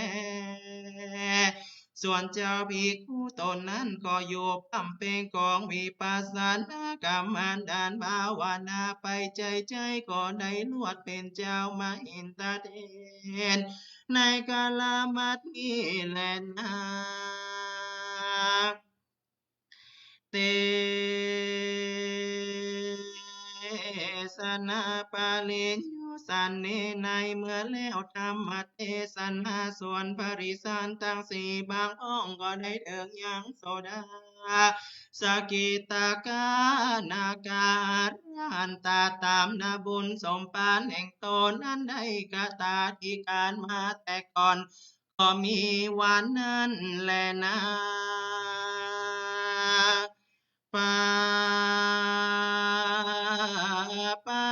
ສ່ວນເຈົ້າພິກຂຸຕົນນັ້ນກໍຢູ່ບຳເພັງກອງວິປັດສະນາກຳມະຖານ ພາວະນາໄປໃຈໃຈ ກໍໄດ້ລວດເປັນເຈົ້າມະຫິນຕະເຖນ ໃນກາລະບັດນີ້ແລນາ. ເຕສະນາປະລິໂຍສັນເນ ໃນເມື່ອແລ້ວທຳມະເທສະນາ ສ່ວນປະລິສັນທັງສີ່ບາງອົງກໍໄດ້ເຖິງຍັງໂສດາ ສະກິດຕະການາຄາອະລະຫັນຕາ ຕາມນາບຸນສົມປານແຫ່ງຕົນ ອັນໄດ້ກະຕາທິການມາແຕ່ກ່ອນ ກໍມີວ່ານັ້ນແລນາ. ປາປັ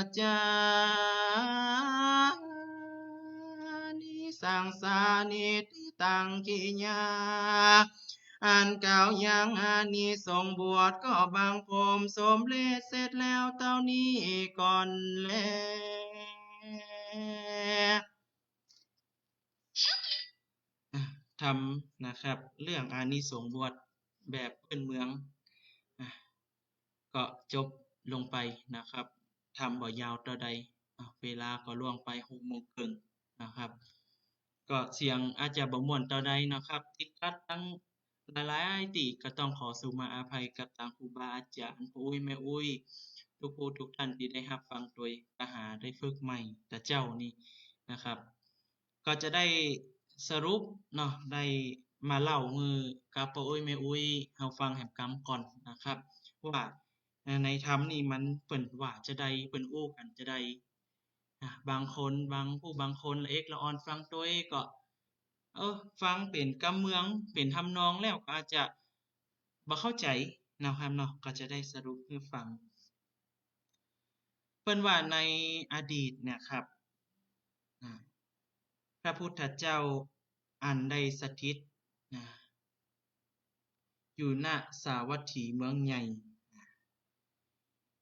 ດຈານິສັງສານິຕິຕັງກິຍາ ອັນກ່າວຢ່າງອານິສົງບວດກໍບັງຄົມສົມເລັດເສັດແລ້ວເທົ່ານີ້ກ່ອນແລ. ທຳນະຄັບ ເລື່ອງອານິສົງບວດແບບພື້ນເມືອງ ອາ ກໍຈົບລົງໄປນະຄັບ. ທຳບໍ່ຍາວເທົ່າໃດ ອາ ເວລາກໍລ່ວງໄປຫົກໂມງເຄິ່ງນະຄັບ. ກໍສຽງອາດຈະບໍ່ມ່ວນເທົ່າໃດນະຄັບ ຕິດຂັດທັງຫຼາຍໆ ທີ່ກໍຕ້ອງຂໍສຸມາອະໄພກັບທາງຄູບາອາຈານ ພໍ່ອຸ້ຍແມ່ອຸ້ຍ ທຸກຜູ້ທຸກທ່ານທີ່ໄດ້ຮັບຟັງໂດຍຕາຫາໄດ້ຝຶກໃໝ່ຕາເຈົ້ານີ້ນະຄັບ. ກໍຈະໄດ້ສະຫຼຸບເນາະ ໄດ້ມາເລົ່າໃຫ້ກັບພໍ່ອຸ້ຍແມ່ອຸ້ຍເຮົາຟັງແຮມກຳກ່ອນນະຄັບ ວ່າ ໃນທຳນີ້ມັນເພິ່ນວ່າຈະໃດ ເພິ່ນອູ້ກັນຈະໃດ. ອາ ບາງຄົນ ບາງຜູ້ບາງຄົນລະເອກລະອອນຟັງໂຕເອງກໍ ເອີ ຟັງເປັນກຳເມືອງ ເປັນທຳນອງແລ້ວກໍອາດຈະບໍ່ເຂົ້າໃຈເນາະຄັບເນາະ ກໍຈະໄດ້ສະຫຼຸບໃຫ້ຟັງ. ເພິ່ນວ່າໃນອະດີດເນຍຄັບ ອາ ພະພຸດທະເຈົ້າອັນໄດ້ສະຖິດ ອາ ຢູ່ນະສາວັດຖີເມືອງໃຫຍ່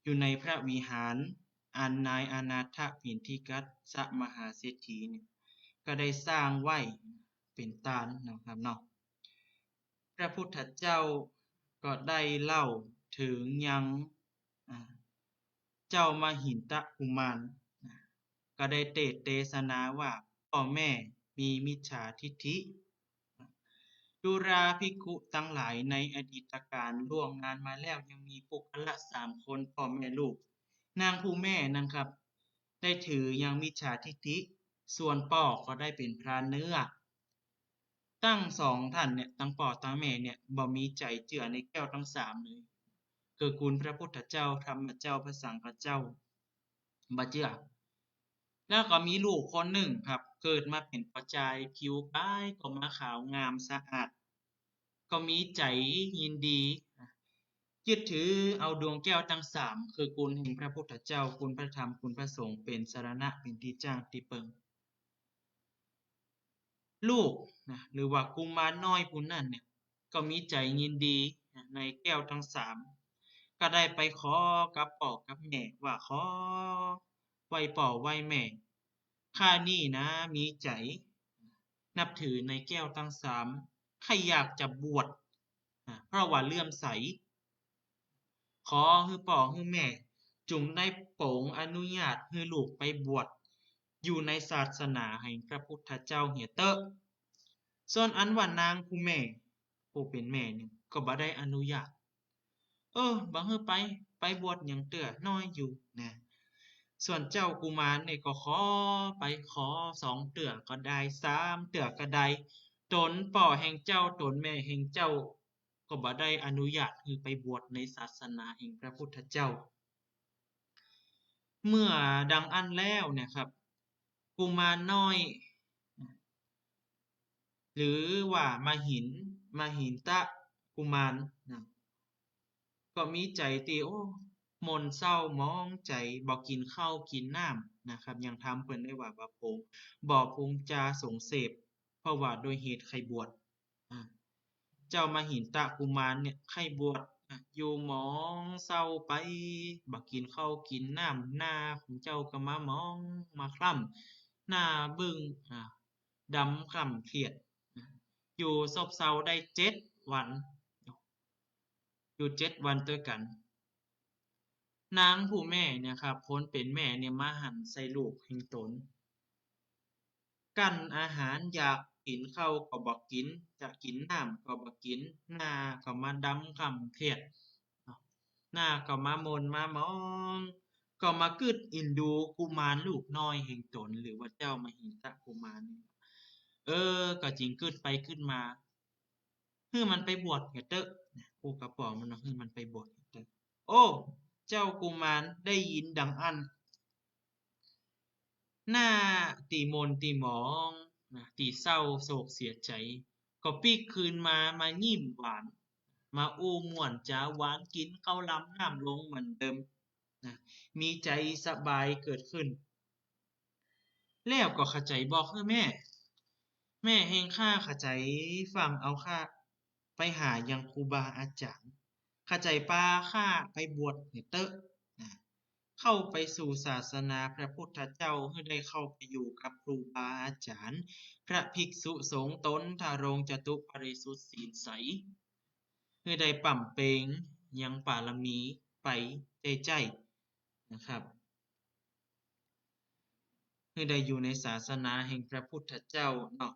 ຢູ່ໃນພະວິຫານອັນນາຍອະນາຖະພິນທິກັດສະມະຫາເສດຖີນີ້ ກໍໄດ້ສ້າງໄວ້ເປັນຕານເນາະຄັບເນາະ. ພະພຸດທະເຈົ້າກໍໄດ້ເລົ່າເຖິງຍັງ ອາ ເຈົ້າມະຫິນຕະກຸມານ ອາ ກໍໄດ້ເທດເທສະໜາວ່າ ພໍ່ແມ່ມີມິດຈາທິດຖິ. ດູລາພິກຂຸທັງຫຼາຍ ໃນອະດີດຕະການລ່ວງນານມາແລ້ວ ຍັງມີບຸກຄະລະສາມຄົນ ພໍ່ແມ່ລູກ ນາງຜູ້ແມ່ນັ້ນຄັບ ໄດ້ຖືຍັງມິດຈາທິດຖິ ສ່ວນພໍ່ກໍໄດ້ເປັນພຣານເນື້ອ. ທັງສອງທ່ານເນຍ ທັງພໍ່ທັງແມ່ເນຍ ບໍ່ມີໃຈເຊື່ອໃນແກ້ວທັງສາມເລີຍ ຄືຄຸນພະພຸດທະເຈົ້າ, ທຳມະເຈົ້າ, ພະສັງຄະເຈົ້າ ບໍ່ເຊື່ອ. ແລ້ວກໍມີລູກຄົນໜຶ່ງຄັບ ເກີດມາເປັນພໍ່ຊາຍ ຜິວກາຍກໍມາຂາວງາມສະອາດ ກໍມີໃຈຍິນດີ ຍຶດຖືເອົາດວງແກ້ວທັງສາມ ຄືຄຸນແຫ່ງພະພຸດທະເຈົ້າ, ຄຸນພະທຳ, ຄຸນພະສົງ ເປັນສະລະນະ ເປັນທີ່ຈ້າງທີ່ເປິງ. ລູກນະ ຫຼືວ່າກຸມານນ້ອຍຜູ້ນັ້ນເນຍ ກໍມີໃຈຍິນດີນະ ໃນແກ້ວທັງສາມ ກໍໄດ້ໄປຂໍກັບພໍ່ກັບແມ່ວ່າ ຂໍໄຫວ້ພໍ່ໄຫວ້ແມ່ ຂ້ານີ້ນະມີໃຈນັບຖືໃນແກ້ວທັງສາມ ຂ້າຢາກຈະບວດ ອາ ເພາະວ່າເຫຼື້ອມໃສ. ຂໍໃຫ້ພໍ່ໃຫ້ແມ່ຈົ່ງໄດ້ໂປງອະນຸຍາດໃຫ້ລູກໄປບວດຢູ່ໃນສາສະໜາແຫ່ງພະພຸດທະເຈົ້າເຫຍເຕີະ. ສ່ວນອັນວ່ານາງຜູ້ແມ່ ຜູ້ເປັນແມ່ນີ້ກໍບໍ່ໄດ້ອະນຸຍາດ. ເອີ ບໍ່ໃຫ້ໄປ ໄປບວດຫຍັງເທື່ອ ນ້ອຍຢູ່ນະ. ສ່ວນເຈົ້າກຸມານນີ້ກໍຂໍໄປ ຂໍສອງເທື່ອກໍໄດ້ ສາມເທື່ອກໍໄດ້ ຕົນພໍ່ແຫ່ງເຈົ້າ ຕົນແມ່ແຫ່ງເຈົ້າ ກໍບໍ່ໄດ້ອະນຸຍາດໃຫ້ໄປບວດໃນສາສະໜາແຫ່ງພະພຸດທະເຈົ້າ. ເມື່ອດັ່ງອັນແລ້ວເນຍຄັບ ກຸມານນ້ອຍ ຫຼືວ່າມະຫິນ ມະຫິນຕະກຸມານນະ ກໍມີໃຈທີ່ ໂອ້ ໝົ່ນເສົ້າໝອງໃຈ ບໍ່ກິນເຂົ້າກິນນ້ຳນະຄັບ ຍັງທຳເພິ່ນໄດ້ວ່າ ບໍ່ໂພງ ບໍ່ພູມຈາສົງເສບ ເພາະວ່າດ້ວຍເຫດໄຂ້ບວດ. ອາ ເຈົ້າມະຫິນຕະກຸມານເນຍໄຂ້ບວດ ອາ ຢູ່ໝອງເສົ້າໄປ ບໍ່ກິນເຂົ້າກິນນ້ຳ ໜ້າຂອງເຈົ້າກໍມາໝອງມາຄ້ຳ ໜ້າບຶ້ງ ອາ ດຳຄ້ຳຄຽດ ອາ ຢູ່ຊອບເຊົາໄດ້ເຈັດວັນ ຢູ່ເຈັດວັນດ້ວຍກັນ. ນາງຜູ້ແມ່ເນຍຄັບ ຄົນເປັນແມ່ເນຍມາຫັນໃສ່ລູກແຫ່ງຕົນ ກັ້ນອາຫານ ຢາກກິນເຂົ້າກໍບໍ່ກິນ ຢາກກິນນ້ຳກໍບໍ່ກິນ ໜ້າກໍມາດຳຄ້ຳຄຽດ ໜ້າກໍມາໝົ່ນມາໝອງ ກໍມາກຶດເອັນດູກຸມານລູກນ້ອຍແຫ່ງຕົນ ຫຼືວ່າເຈົ້າມະຫິນຕະກຸມານນີ້. ເອີ ກໍຈຶ່ງກຶດໄປກຶດມາ ຄືມັນໄປບວດເຫຍເຕີະ ກູກະປອມມັນວ່າ ຄືມັນໄປບວດເຫຍເຕີະ. ໂອ້ ເຈົ້າກຸມານໄດ້ຍິນດັ່ງອັນ ໜ້າຕີໝ່ນຕີໝອງນະ ຕີເສົ້າໂສກເສຍໃຈ ກໍປິກຄືນມາ ມາຍິ້ມຫວານ ມາອູ່ມ່ວນຈາຫວານ ກິນເຂົ້າລຳນ້ຳລົງເໝືອນເດີມນະ ມີໃຈສະບາຍເກີດຂຶ້ນ. ແລ້ວກໍຂະໃຈບອກ ເອີ ແມ່ ແມ່ແຫ່ງຂ້າຂະໃຈຟັງເອົາຂ້າ ໄປຫາຍັງຄູບາອາຈານ. ຂ້າໃຈປ່າ ຂ້າໄປບວດໃຫ້ເຕີະ ນະ ເຂົ້າໄປສູ່ສາສະໜາພະພຸດທະເຈົ້າ ຄືໄດ້ເຂົ້າໄປຢູ່ກັບຄູບາອາຈານ ພະພິກສຸສົງ ຕົນທະລົງ ຈະຕຸປະລິສຸດສີນໃສ ຄືໄດ້ປ້ຳເປັງຍັງປາລະມີໄປໃຈໆ ນະຄັບ. ຄືໄດ້ຢູ່ໃນສາສະໜາແຫ່ງພະພຸດທະເຈົ້າເນາະ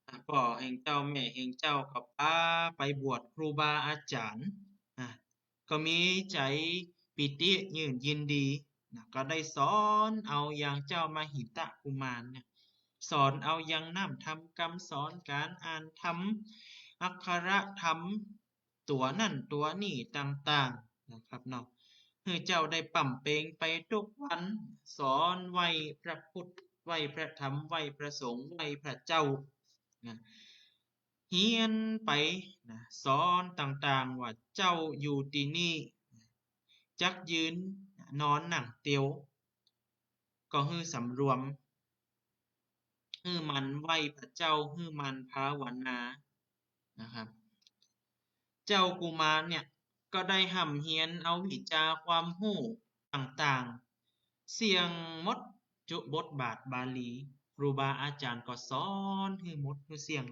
ອາ ພໍ່ແຫ່ງເຈົ້າ ແມ່ແຫ່ງເຈົ້າກໍພາໄປບວດຄູບາອາຈານ ອາ ກໍມີໃຈປີຕິຍືນຍິນດີນະ ກໍໄດ້ສອນເອົາຢ່າງເຈົ້າມະຫິດຕະກຸມານນະ ສອນເອົາຢ່າງນ້ຳທຳ ກຳສອນການອ່ານທຳ ອັກຂະຣະທຳ ຕົວນັ້ນຕົວນີ້ຕ່າງໆ ນະຄັບເນາະ ຄືເຈົ້າໄດ້ປ້ຳເປັງໄປທຸກວັນ ສອນໄຫວ້ພະພຸດ ໄຫວ້ພະທຳ ໄຫວ້ພະສົງ ໄຫວ້ພະເຈົ້ານະ ຮຽນໄປນະ ສອນຕ່າງໆ ວ່າເຈົ້າຢູ່ທີ່ນີ້ ຈັກຢືນ ນອນ ນັ່ງ ຕຽວ ກໍຄືສຳລວມ ຄືໝັ່ນໄຫວ້ພະເຈົ້າ ຄືໝັ່ນພາວະນານະຄັບ. ເຈົ້າກຸມານເນຍ ກໍໄດ້ຮ່ຳຮຽນເອົາວິຊາຄວາມຮູ້ຕ່າງໆ ສ່ຽງໝົດຈຸບົດບາດບາລີ ຄູບາອາຈານກໍສອນໃຫ້ໝົດ ໃຫ້ສ່ຽງ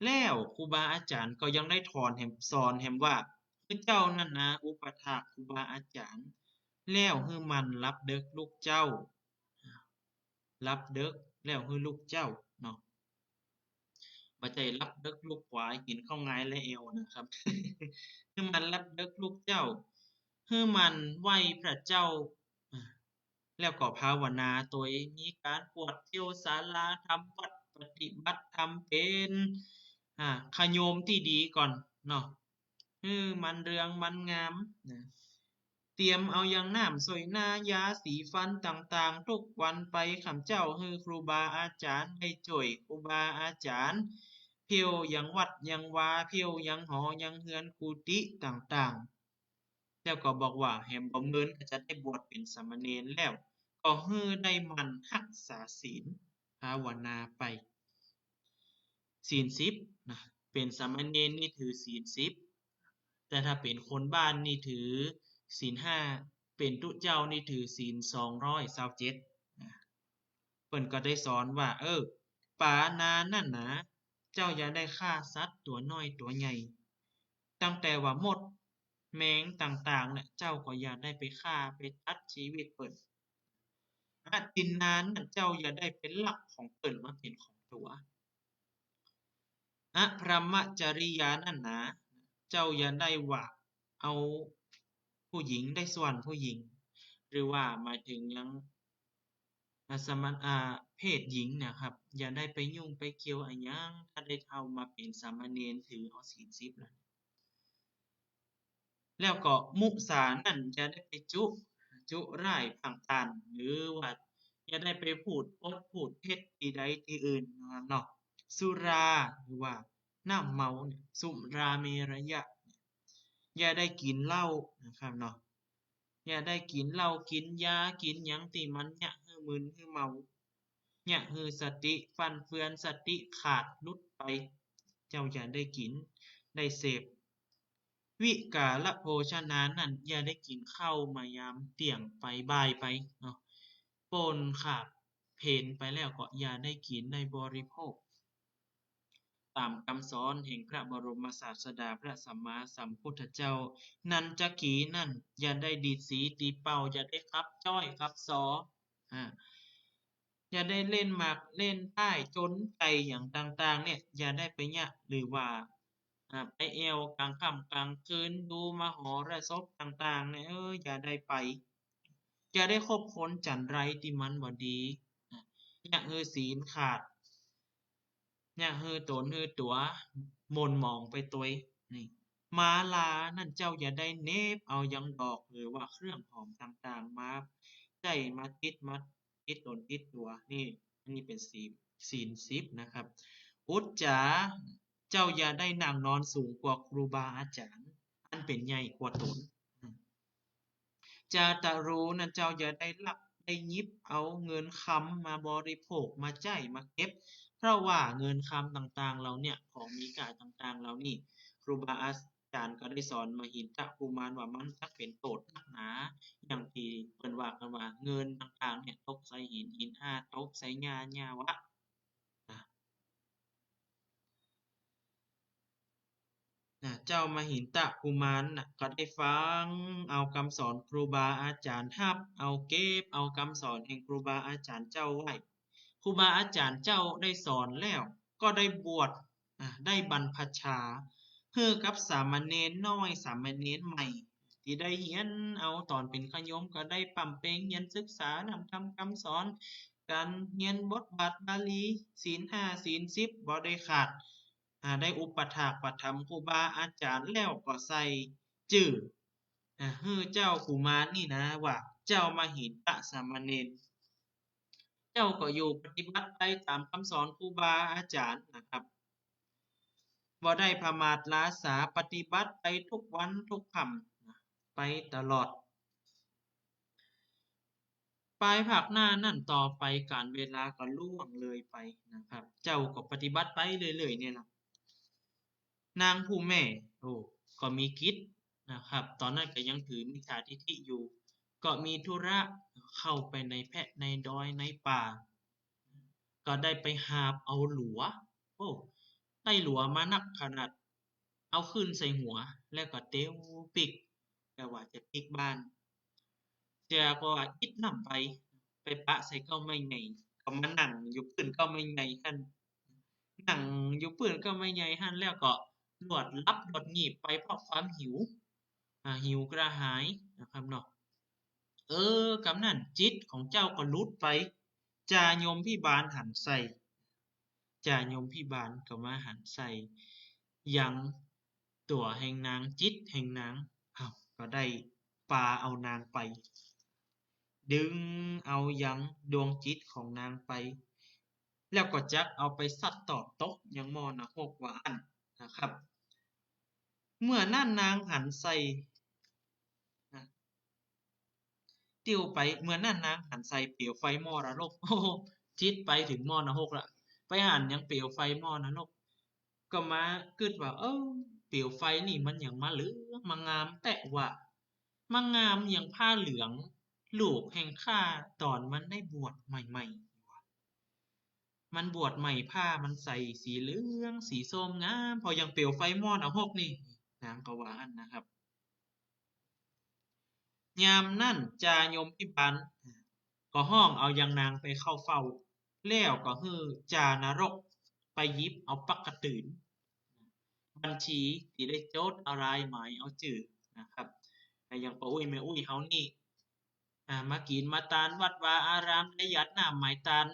ແລ້ວຄູບາອາຈານກໍຍັງໄດ້ຖອນແຮມ ສອນແຮມວ່າ ຄືເຈົ້ານັ້ນນະ ອຸປະຖາກຄູບາອາຈານ ແລ້ວຄືໝັ່ນຫຼັບເດິກລຸກເຊົ້າ ຫຼັບເດິກແລ້ວຄືລຸກເຊົ້າເນາະ ບໍ່ໃຊ່ຫຼັບເດິກລຸກຂວາ ກິນເຂົ້າງາຍແລະແອວນະຄັບ ຄືໝັ່ນຫຼັບເດິກລຸກເຈົ້າ ຄືໝັ່ນໄຫວ້ພະເຈົ້າ ແລ້ວກໍພາວະນາໂດຍມີການກວດທ່ຽວສາລາທຳວັດ ປະຕິບັດທຳເປັນ ອາ ຂະໂຍມທີ່ດີກ່ອນເນາະ ຄືມັນເລື່ອງມັນງາມນະ ຕຽມເອົາຢ່າງນ້ຳໂຊຍໜ້າ ຢາສີຟັນຕ່າງໆ ທຸກວັນໄປ. ຂ້າພະເຈົ້າ ຄືຄູບາອາຈານ ໄດ້ຊ່ວຍຄູບາອາຈານ ຜິວຢ່າງວັດຢ່າງວາ ຜິວຢ່າງຫໍຢ່າງເຮືອນກຸຕິຕ່າງໆ. ແລ້ວກໍບອກວ່າ ແຮມບໍ່ເມີນກໍຈະໄດ້ບວດເປັນສາມະເນນແລ້ວ ກໍຄືໄດ້ໝັ່ນຮັກສາສີນ ພາວະນາໄປ. ສີນສິບນະ ເປັນສາມະເນນນີ້ຖືສີນສິບ ແຕ່ຖ້າເປັນຄົນບ້ານນີ້ຖືສີນຫ້າ ເປັນຕຸເຈົ້ານີ້ຖືສີນສອງຮ້ອຍຊາວເຈັດນະ. ເພິ່ນກໍໄດ້ສອນວ່າ ເອີ ປານານັ້ນນະ ເຈົ້າຢ່າໄດ້ຂ້າສັດຕົວນ້ອຍຕົວໃຫຍ່ ຕັ້ງແຕ່ວ່າມົດ ແມງຕ່າງໆນະ ເຈົ້າກໍຢ່າໄດ້ໄປຂ້າໄປຕັດຊີວິດເພິ່ນ. ອະຕິນນານັ້ນ ເຈົ້າຢ່າໄດ້ໄປລັກຂອງເພິ່ນມາເປັນຂອງຕົວ. ອະພະຣະມະຈະລິຍານັ້ນນະ ເຈົ້າຢ່າໄດ້ວ່າເອົາຜູ້ຍິງ ໄດ້ສ່ວນຜູ້ຍິງ ຫຼືວ່າໝາຍເຖິງຫຍັງ ອາ ສະມະ ອາ ເພດຍິງນະຄັບ ຢ່າໄດ້ໄປຫຍຸ້ງໄປກ່ຽວອີ່ຫຍັງ ຖ້າໄດ້ເຂົ້າມາເປັນສາມະເນນ ຖືເອົາສີນສິບແລ້ວ. ແລ້ວກໍມຸສານັ້ນ ຢ່າໄດ້ໄປຈຸ ຈຸຮ້າຍຜັງຕານ ຫຼືວ່າຢ່າໄດ້ໄປພູດປົດພູດເທັດທີ່ໃດທີ່ອື່ນນະເນາະ. ສຸລາ ຫຼືວ່ານ້ຳເມົາ ສຸລາເມລະຍະ ຢ່າໄດ້ກິນເຫຼົ້ານະຄັບເນາະ. ຢ່າໄດ້ກິນເຫຼົ້າ ກິນຢາ ກິນຫຍັງທີ່ມັນຍະຮືມຶນຮືເມົາ ຍະຮືສະຕິຟັ່ນເຟືອນ ສະຕິຂາດຫຼຸດໄປ ເຈົ້າຢ່າໄດ້ກິນໄດ້ເສບ. ວິກາລະໂພຊະນານັ້ນ ຢ່າໄດ້ກິນເຂົ້າມາຍາມທ່ຽງໄປ ບ່າຍໄປເນາະ ປົນຂາບເພນໄປແລ້ວກໍຢ່າໄດ້ກິນໄດ້ບໍລິໂພກ. ຕາມຄຳສອນແຫ່ງພະບໍລົມມະສາສະດາ ພະສຳມາສຳພຸດທະເຈົ້າ. ນັນຈະກີນັ້ນ ຢ່າໄດ້ດີດສີຕີເປົ່າ ຢ່າໄດ້ຂັບຈ້ອຍຂັບຊໍ ອາ ຢ່າໄດ້ເຫຼັ້ນໝາກເຫຼັ້ນທ້າຍ ຈົນໄກ່ຫຍັງຕ່າງໆ ນີ້ ຢ່າໄດ້ໄປຍະ ຫຼືວ່າ ອາ ໄປແອວກາງຄ່ຳກາງຄືນ ດູມະຫອລະສົບຕ່າງໆ ນີ້ ເອີ ຢ່າໄດ້ໄປ. ຢ່າໄດ້ຄົບຄົນຈັນໄລທີ່ມັນບໍ່ດີ ຍະຮືສີນຂາດ ຍະຮືຕົນຮືຕົວໝົນໝອງໄປໂດຍນີ້. ມາລານັ້ນເຈົ້າຢ່າໄດ້ເໜັບເອົາຫຍັງດອກ ຫຼືວ່າເຄື່ອງຫອມຕ່າງໆ ມາໃຊ້ມາຕິດ ມາຕິດຕົນຕິດຕົວ ນີ້ ອັນນີ້ເປັນສີນ ສີນສິບນະຄັບ. ອຸດຈາ ເຈົ້າຢ່າໄດ້ນັ່ງນອນສູງກວ່າຄູບາອາຈານ ອັນເປັນໃຫຍ່ກວ່າຕົນ. ຈາຕະໂຣ ນັ້ນເຈົ້າຢ່າໄດ້ລັກໄດ້ຫຍິບເອົາເງິນຄຳມາບໍລິໂພກ ມາໃຊ້ມາເກັບ ເພາະວ່າເງິນຄຳຕ່າງໆເຫຼົ່າເນີ້ຍ ຂອງມີຄ່າຕ່າງໆເຫຼົ່ານີ້ ຄູບາອາຈານກໍໄດ້ສອນມະຫິນຕະກຸມານວ່າມັນຈັກເປັນໂທດໜັກໜາ ຢ່າງທີ່ເພິ່ນວ່າກັນວ່າ ເງິນຕ່າງໆເນີ້ຍຕົກໃສ່ຫີນ ຫີນອາດຕົກໃສ່ຫຍ້າ ຫຍ້າວະ ນະ ນະ ເຈົ້າມະຫິນຕະກຸມານນະ ກໍໄດ້ຟັງເອົາຄຳສອນຄູບາອາຈານ ຮັບເອົາເກັບເອົາຄຳສອນແຫ່ງຄູບາອາຈານເຈົ້າໄວ້. ຄູບາອາຈານເຈົ້າໄດ້ສອນແລ້ວ ກໍໄດ້ບວດ ນະ ໄດ້ບັນພະຊາ ໃຫ້ກັບສາມະເນນນ້ອຍ ສາມະເນນໃໝ່ ທີ່ໄດ້ຮຽນເອົາຕອນເປັນຂະໂຍມ ກໍໄດ້ປ້ຳເປັງຮຽນສຶກສານຳທຳຄຳສອນ ການຮຽນບົດບາດບາລີ ສິນຫ້າ ສິນສິບບໍ່ໄດ້ຂາດ. ອາ ໄດ້ອຸປະຖາກປະຖຳຄູບາອາຈານແລ້ວກໍໃສ່ຊື່ ອາ ໃຫ້ເຈົ້າກຸມານນີ້ນະວ່າ ເຈົ້າມະຫິນຕະສາມະເນນ. ເຈົ້າກໍຢູ່ປະຕິບັດໄປຕາມຄຳສອນຄູບາອາຈານນະຄັບ ບໍ່ໄດ້ພະມາດລາສາ ປະຕິບັດໄປທຸກວັນທຸກຄ່ຳ ໄປຕະຫຼອດ. ພາຍພາກໜ້ານັ້ນຕໍ່ໄປ ການເວລາກໍລ່ວງເລີຍໄປນະຄັບ ເຈົ້າກໍປະຕິບັດໄປເລື້ອຍໆນີ້ລະ. ນາງຜູ້ແມ່ ໂອ້ ກໍມີກິດນະຄັບ ຕອນນັ້ນກໍຍັງຖືມິດສາທິດຖິຢູ່ ກໍມີທຸລະເຂົ້າໄປໃນແພະໃນດອຍໃນປ່າ ກໍໄດ້ໄປຫາບເອົາຫຼວ ໂອ້ ໄດ້ຫຼວມາໜັກຂະໜາດ ເອົາຂຶ້ນໃສ່ຫົວ ແລ້ວກໍເຕັວປິກ ແປວ່າຈະປິກບ້ານ ເສຍກໍວ່າອິດນ້ຳໄປ ໄປປະໃສ່ເກົ້າໄມ້ໃຫຍ່ ກໍມານັ່ງຢູ່ພື້ນເກົ້າໄມ້ໃຫຍ່ຫັ້ນ ນັ່ງຢູ່ພື້ນເກົ້າໄມ້ໃຫຍ່ຫັ້ນ ແລ້ວກໍລວດຫຼັບລວດງີບໄປເພາະຄວາມຫິວ ອາ ຫິວກະຫາຍນະຄັບເນາະ. ເອີ ກຳນັ້ນຈິດຂອງເຈົ້າກໍຫຼຸດໄປ ຈາຍົມພິບານຫັນໃສ່ ຈາຍົມພິບານກໍມາຫັນໃສ່ຍັງຕົວແຫ່ງນາງ ຈິດແຫ່ງນາງ ເອົ້າ ກໍໄດ້ປາເອົານາງໄປ ດຶງເອົາຍັງດວງຈິດຂອງນາງໄປ ແລ້ວກໍຈັກເອົາໄປຊັດຕອດຕົກຍັງໝໍ້ນະຮົກວ່າອັ້ນນະຄັບ. ເມື່ອນັ້ນນາງຫັນໃສ່ ນະ ຕິວໄປ ເມື່ອນັ້ນນາງຫັນໃສ່ເປວໄຟໝໍ້ນະລົກ ໂອ້ ຈິດໄປເຖິງໝໍ້ນະຮົກລະ ໄປຫັນຍັງເປວໄຟໝໍ້ນະລົກ ກໍມາຄິດວ່າ ເອີ ເປວໄຟນີ້ມັນຫຍັງມາເຫຼືອງມາງາມແທ້ຫວາ ມາງາມຫຍັງຜ້າເຫຼືອງ ລູກແຫ່ງຂ້າຕອນມັນໄດ້ບວດໃໝ່ໆ ມັນບວດໃໝ່ ຜ້າມັນໃສ່ສີເຫຼືອງສີສົ້ມງາມ ເພາະຫຍັງເປວໄຟໝໍ້ນະຮົກນີ້ ນາງກໍວ່າຫັ້ນນະຄັບ. ຍາມນັ້ນຈາຍົມພິບານກໍຮ້ອງເອົາຍັງນາງໄປເຂົ້າເຝົ້າ ແລ້ວກໍໃຫ້ຈານະລົກໄປຫຍິບເອົາປາກກະຕີນ ບັນຊີທີ່ໄດ້ຈົດເອົາລາຍໝາຍເອົາຈື່ນະຄັບ ແລະ ຍັງປ້າອຸ້ຍແມ່ອຸ້ຍເຮົານີ້ ອາ ມາກິນມາທານວັດວາອາຣາມ ໄດ້ຢາດນ້ຳໝາຍຕານ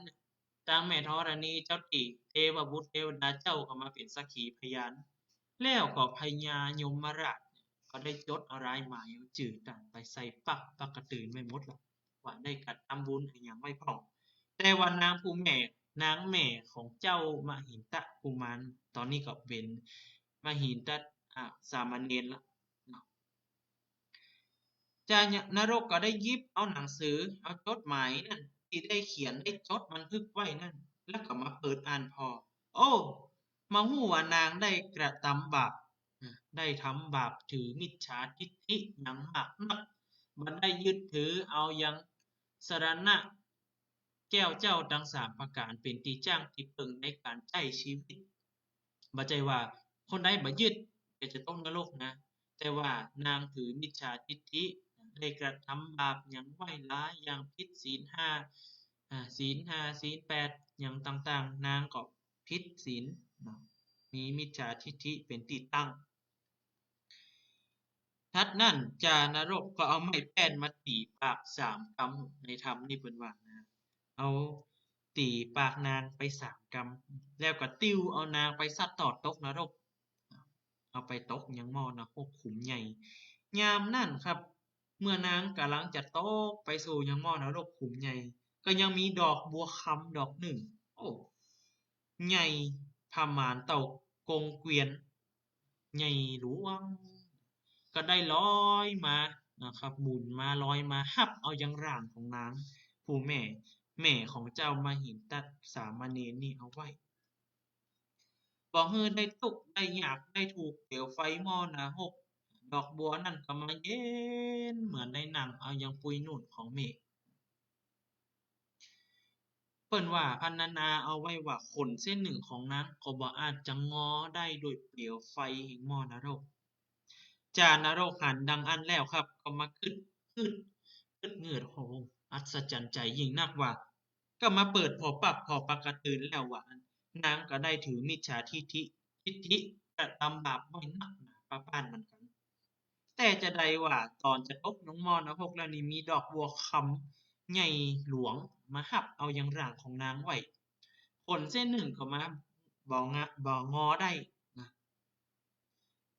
ທັງແມ່ທໍລະນີເຈົ້າຕີ ເທວະບຸດເທວະດາເຈົ້າກໍມາເປັນສັກຂີພະຍານ ແລ້ວກໍພະຍາຍົມມະລາດກໍໄດ້ຈົດເອົາລາຍໝາຍເອົາຈື່ຕ່າງໄປໃສ່ປາກປາກກະຕີນໄວ້ໝົດລະ ວ່າໄດ້ກະທຳບຸນອີ່ຫຍັງໄວ້ພ້ອມ. ແຕ່ວ່ານາງຜູ້ແມ່ ນາງແມ່ຂອງເຈົ້າມະຫິນຕະກຸມານ ຕອນນີ້ກໍເປັນມະຫິນຕະ ອາ ສາມະເນນລະເນາະ ຈານະລົກກໍໄດ້ຫຍິບເອົາໜັງສື ເອົາຈົດໝາຍນັ້ນທີ່ໄດ້ຂຽນໄດ້ຈົດບັນທຶກໄວ້ນັ້ນ ແລ້ວກໍມາເປີດອ່ານພໍ້ ໂອ້ ມາຮູ້ວ່ານາງໄດ້ກະທຳບາບ ໄດ້ທຳບາບຖືມິດສາທິດຖິຫຍັງມາກນັກ ບັນໄດ້ຍຶດຖືເອົາຫຍັງສະລະນະແກ້ວເຈົ້າທັງສາມປະການ ເປັນທີ່ຈ້າງທີ່ເພິ່ງໃນການໃຊ້ຊີວິດ. ບໍ່ໃຈວ່າຄົນໃດບໍ່ຍຶດກໍຈະຕົກນະລົກນະ ແຕ່ວ່ານາງຖືມິດສາທິດຖິ ໄດ້ກະທຳບາບຫຍັງໄວ້ຫຼາຍຢ່າງ ຜິດສິນຫ້າ ອາ ສິນຫ້າ ສິນແປດ ຫຍັງຕ່າງໆ ນາງກໍຜິດສິນເນາະ ມີມິດສາທິດຖິເປັນທີ່ຕັ້ງ. ຖັດນັ້ນຈານະລົກກໍເອົາໄມ້ແປ້ນມາຕີປາກສາມກຳ ໃນທຳນີ້ເພິ່ນວ່ານະ ເອົາຕີປາກນາງໄປສາມກຳ ແລ້ວກໍຕິວເອົານາງໄປຊັດຕອດຕົກນະລົກ ເອົາໄປຕົກຍັງໝໍ້ນະຮົກຂຸມໃຫຍ່. ຍາມນັ້ນຄັບ ເມື່ອນາງກຳລັງຈະຕົກໄປສູ່ຍັງໝໍ້ນະລົກຂຸມໃຫຍ່ ກໍຍັງມີດອກບົວຄຳດອກໜຶ່ງ ໂອ້ ໃຫຍ່ປະມານເທົ່າກົງກວຽນ ໃຫຍ່ຫຼວງ ກໍໄດ້ລອຍມານະຄັບ ໝູນມາລອຍມາຮັບເອົາຍັງຮ່າງຂອງນາງຜູ້ແມ່ ແມ່ຂອງເຈົ້າມະຫິນຕະສາມະເນນນີ້ເອົາໄວ້. ບໍ່ຮູ້ໄດ້ທຸກໄດ້ຍາກໄດ້ຖືກເປວໄຟມໍ່ນະຮົກ. ດອກບົວນັ້ນກໍມາເຢັນເໝືອນໄດ້ນັ່ງເອົາຫຍັງປຸຍນຸ່ນຂອງເມກ. ເພິ່ນວ່າພັນນະນາເອົາໄວ້ວ່າ ຂົນເສັ້ນໜຶ່ງຂອງນາງກໍບໍ່ອາດຈະງໍໄດ້ດ້ວຍເປວໄຟແຫ່ງມໍ່ນະລົກ. ຈານະລົກຫັນດັ່ງອັນແລ້ວຄັບ ກໍມາຄຶດ ຄຶດ ຄຶດງືດ ໂອ້ ອັດສະຈັນໃຈຍິ່ງນັກວ່າ ກໍມາເປີດພໍປັບພໍປະກະຕື່ນແລ້ວວ່າ ນາງກໍໄດ້ຖືມິດສາທິດຖິ ທິດຖິກະທຳບາບໄວ້ໜັກໜາປາປານເໝືອນກັນ. ແຕ່ຈະໃດວ່າຕອນຈະຕົກລົງມໍ່ນະຮົກແລ້ວນີ້ ມີດອກບົວຄຳໃຫຍ່ຫຼວງມາຮັບເອົາຫຍັງຮ່າງຂອງນາງໄວ້ ຂົນເສັ້ນໜຶ່ງກໍມາບໍ່ງະ ບໍ່ງໍໄດ້ນະ.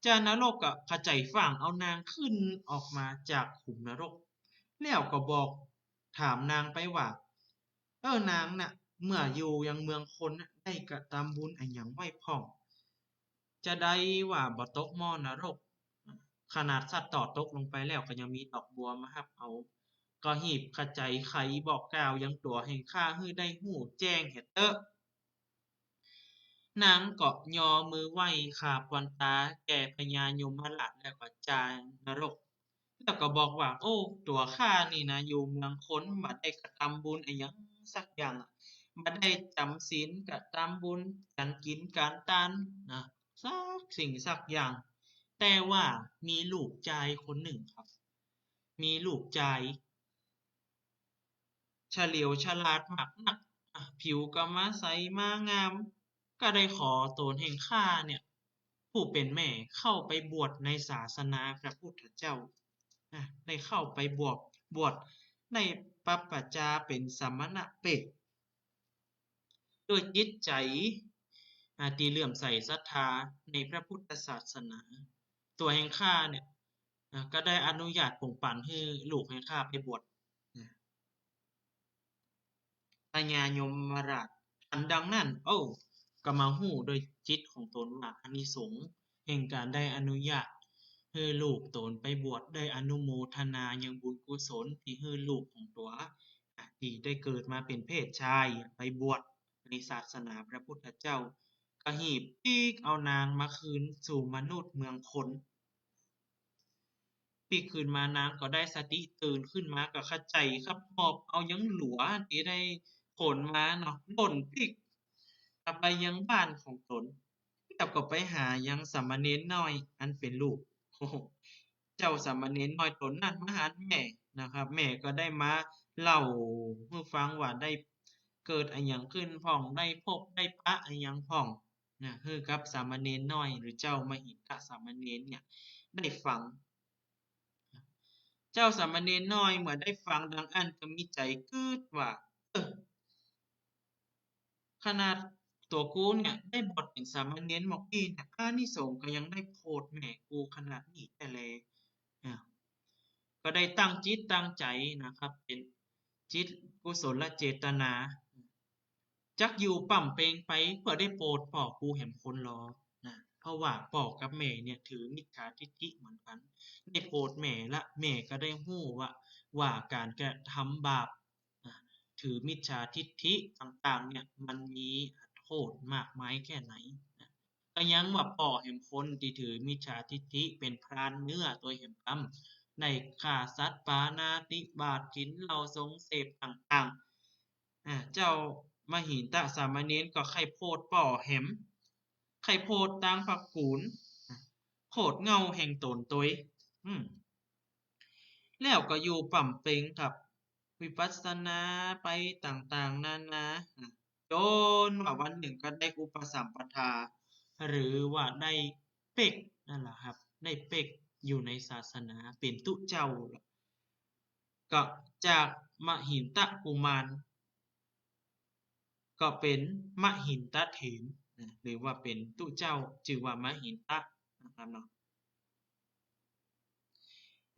ຈານະລົກກໍຂະໄຈຝາງເອົານາງຂຶ້ນອອກມາຈາກຂຸມນະລົກ ແລ້ວກໍບອກ ຖາມນາງໄປວ່າ ເອີ ນາງນະ ເມື່ອຢູ່ຍັງເມືອງຄົນນະ ໄດ້ກະທຳບຸນອາຫຍັງໄວ້ພ້ອມ? ຈະໄດ້ວ່າບໍ່ຕົກມໍ່ນະລົກ ຂະໜາດສັດຕໍ້ຕົກລົງໄປແລ້ວ ກໍຍັງມີດອກບົວມາຮັບເອົາ. ກໍຮີບຂະໄຈໄຂບອກກ່າວຍັງຕົວແຫ່ງຂ້າ ໃຫ້ໄດ້ຮູ້ແຈ້ງແທ້ເຕີ. ນາງກໍຍໍມືໄຫວ້ຂາບວັນຕາແກ່ພະຍາຍົມມະລາດ ແລ້ວກໍຈານະລົກ ແລ້ວກໍບອກວ່າ ໂອ້ ຕົວຂ້ານີ້ນະ ຢູ່ເມືອງຄົນ ບໍ່ໄດ້ກະທຳບຸນອີ່ຫຍັງສັກຢ່າງ ບໍ່ໄດ້ຈຳສິນ ກະທຳບຸນ ການກິນການທານນະ ສັກສິ່ງສັກຢ່າງ. ແຕ່ວ່າມີລູກຊາຍຄົນໜຶ່ງຄັບ ມີລູກຊາຍ ຊະຫຼຽວສະຫຼາດມາກນັກ ອາ ຜິວກໍມາໃສມາງາມ ກໍໄດ້ຂໍໂຕນແຫ່ງຂ້າເນຍ ຜູ້ເປັນແມ່ເຂົ້າໄປບວດໃນສາສະໜາພະພຸດທະເຈົ້າ ອາ ໄດ້ເຂົ້າໄປບວດ ບວດໃນປັບປະຈາເປັນສະມະນະເປດ ດ້ວຍຈິດໃຈ ອາ ທີ່ເຫຼື້ອມໃສສັດທາໃນພະພຸດທະສາສະໜາ. ຕົວແຫ່ງຂ້າເນຍ ອາ ກໍໄດ້ອະນຸຍາດປົງປັນໃຫ້ລູກແຫ່ງຂ້າໄປບວດນະ. ພະຍາຍົມມະລາດ ອັນດັ່ງນັ້ນ ໂອ້ ກໍມາຮູ້ດ້ວຍຈິດຂອງຕົນວ່າ ອານິສົງແຫ່ງການໄດ້ອະນຸຍາດໃຫ້ລູກຕົນໄປບວດ ໄດ້ອະນຸໂມທະນາຍັງບຸນກຸສົນທີ່ໃຫ້ລູກຂອງຕົວ ອາ ທີ່ໄດ້ເກີດມາເປັນເພດຊາຍໄປບວດໃນສາສະໜາພະພຸດທະເຈົ້າ ກະຮີບປີກເອົານາງມາຄືນສູ່ມະນຸດເມືອງຄົນ. ປີກຄືນມານາງກໍໄດ້ສະຕິຕື່ນຂຶ້ນມາ ກໍຂະໄຈຂັບຫອບເອົາຫຍັງຫຼວທີ່ໄດ້ຂົນມາເນາະ ຫຼົ່ນປີກກັບໄປຍັງບ້ານຂອງຕົນ ແລ້ວກໍໄປຫາຍັງສາມະເນນນ້ອຍອັນເປັນລູກ. ເຈົ້າສາມະເນນນ້ອຍຕົນນັ້ນມາຫາແມ່ນະຄັບ ແມ່ກໍໄດ້ມາເລົ່າໃຫ້ຟັງວ່າໄດ້ເກີດອີ່ຫຍັງຂຶ້ນພ້ອງ ໄດ້ພົບໄດ້ປະອີ່ຫຍັງພ້ອງນະ ໃຫ້ກັບສາມະເນນນ້ອຍ ຫຼື ເຈົ້າມະຫິນຕະສາມະເນນເນຍໄດ້ຟັງ. ເຈົ້າສາມະເນນນ້ອຍເມື່ອໄດ້ຟັງດັ່ງອັ້ນກໍມີໃຈຄິດວ່າ ເອີ ຂະໜາດຕົວກູເນຍໄດ້ບວດເປັນສາມະເນນໝົກນີ້ນະ ອານິສົງກໍຍັງໄດ້ໂພດແມ່ກູຂະໜາດນີ້ແທ້ແລ. ອາ ກໍໄດ້ຕັ້ງຈິດຕັ້ງໃຈນະຄັບ ເປັນຈິດກຸສົນລະເຈດຕະນາ ຈັກຢູ່ປ້ຳເປັງໄປເພື່ອໄດ້ໂປດພໍ່ກູແຫມຄົນລອນະ ເພາະວ່າພໍ່ກັບແມ່ເນຍຖືມິດສາທິດຖິເໝືອນກັນ ໄດ້ໂພດແມ່ລະ ແມ່ກໍໄດ້ຮູ້ວ່າ ວ່າການກະທຳບາບ ຖືມິດສາທິດຖິຕ່າງໆເນຍ ມັນມີໂທດມາກມາຍແຄ່ໃດນະ. ກໍຍັງວ່າພໍ່ແຫມຄົນທີ່ຖືມິດສາທິດຖິເປັນພຣານເນື້ອໂຕແຫມກຳ ໄດ້ຂ້າສັດປານາຕິບາດ ກິນເຫຼົ້າສົງເສບຕ່າງໆ. ອາ ເຈົ້າມະຫິນຕະສາມະເນນກໍໃຄ່ໂພດພໍ່ແຫມ ໃຄ່ໂພດຕາງພະກູນ ໂພດເຫງົ້າແຫ່ງຕົນໂຕຍ ອືມ ແລ້ວກໍຢູ່ປ້ຳເປັງກັບ ວິປັດສະນາໄປຕ່າງໆນານາ ຈົນວ່າວັນໜຶ່ງກໍໄດ້ອຸປະສຳປະທາ ຫຼືວ່າໄດ້ເປັກນັ້ນລະຄັບ ໄດ້ເປັກຢູ່ໃນສາສະໜາ ເປັນຕຸເຈົ້າ ກໍຈາກມະຫິນຕະກຸມານ ກໍເປັນມະຫິນຕະເຖນນະ ຫຼືວ່າເປັນຕຸເຈົ້າ ຊື່ວ່າມະຫິນຕະນະຄັບເນາະ.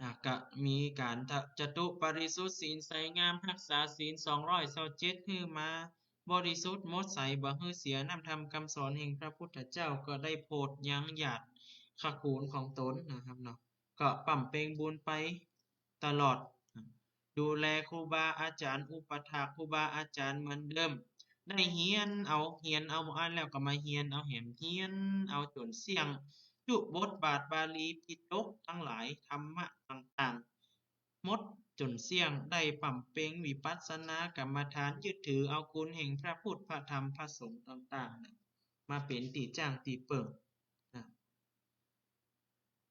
ອາ ກະມີການ ຈະ ຈະຕຸປະລິສຸດ ສິນໃສງາມ ຮັກສາສິນສອງຮ້ອຍຊາວເຈັດ ໃຫ້ມາບໍລິສຸດໝົດໃສ ບໍ່ໃຫ້ເສຍນຳທຳຄຳສອນແຫ່ງພະພຸດທະເຈົ້າ ກໍໄດ້ໂພດຍັງຍາດຂະກູນຂອງຕົນນະຄັບເນາະ ກໍປ້ຳເປັງບຸນໄປຕະຫຼອດ ດູແລຄູບາອາຈານ ອຸປະຖາກຄູບາອາຈານເໝືອນເດີມ ໄດ້ຮຽນເອົາ ຮຽນເອົາ ບໍ່ອ່ານແລ້ວກໍມາຮຽນເອົາແຫຼມ ຮຽນເອົາຈົນຊ່ຽງ ຈຸບົດບາດບາລີ ປິດົກທັງຫຼາຍ ທຳມະຕ່າງໆ ໝົດຈົນຊ່ຽງ ໄດ້ບຳເພັງວິປັດສະນາກຳມະຖານ ຍຶດຖືເອົາຄຸນແຫ່ງພະພຸດ ພະທຳ ພະສົງຕ່າງໆ ມາເປັນທີ່ຈ້າງທີ່ເປິ້ງ.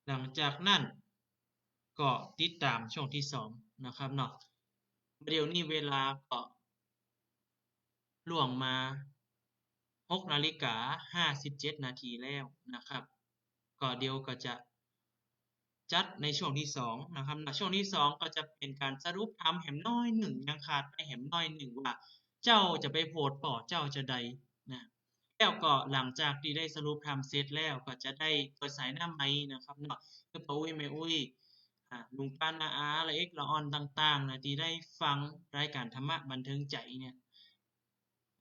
ຫຼັງຈາກນັ້ນກໍຕິດຕາມຊ່ວງທີສອງນະຄັບເນາະ. ດຽວນີ້ເວລາກໍລ່ວງມາຫົກນາລິກາຫ້າສິບເຈັດນາທີແລ້ວນະຄັບ. ກໍດຽວກໍຈະຈັດໃນຊ່ວງທີສອງນະຄັບເນາະ. ຊ່ວງທີສອງກໍຈະເປັນການສະຫຼຸບທຳແຫຼມໜ້ອຍໜຶ່ງ, ຍັງຂາດໄປແຫຼມໜ້ອຍໜຶ່ງວ່າ ເຈົ້າຈະໄປໂພດພໍ່ເຈົ້າຈະໃດນະ. ແລ້ວກໍຫຼັງຈາກທີ່ໄດ້ສະຫຼຸບທຳເສັດແລ້ວ ກໍຈະໄດ້ເປີດສາຍນ້ຳໃໝ່ນະຄັບເນາະ, ຄືປ້າອຸ້ຍແມ່ອຸ້ຍ ອາ ລຸງປ້ານ້າອາ ລະເອກລະອ່ອນຕ່າງໆນະ ທີ່ໄດ້ຟັງລາຍການທຳມະບັນເທີງໃຈເນຍ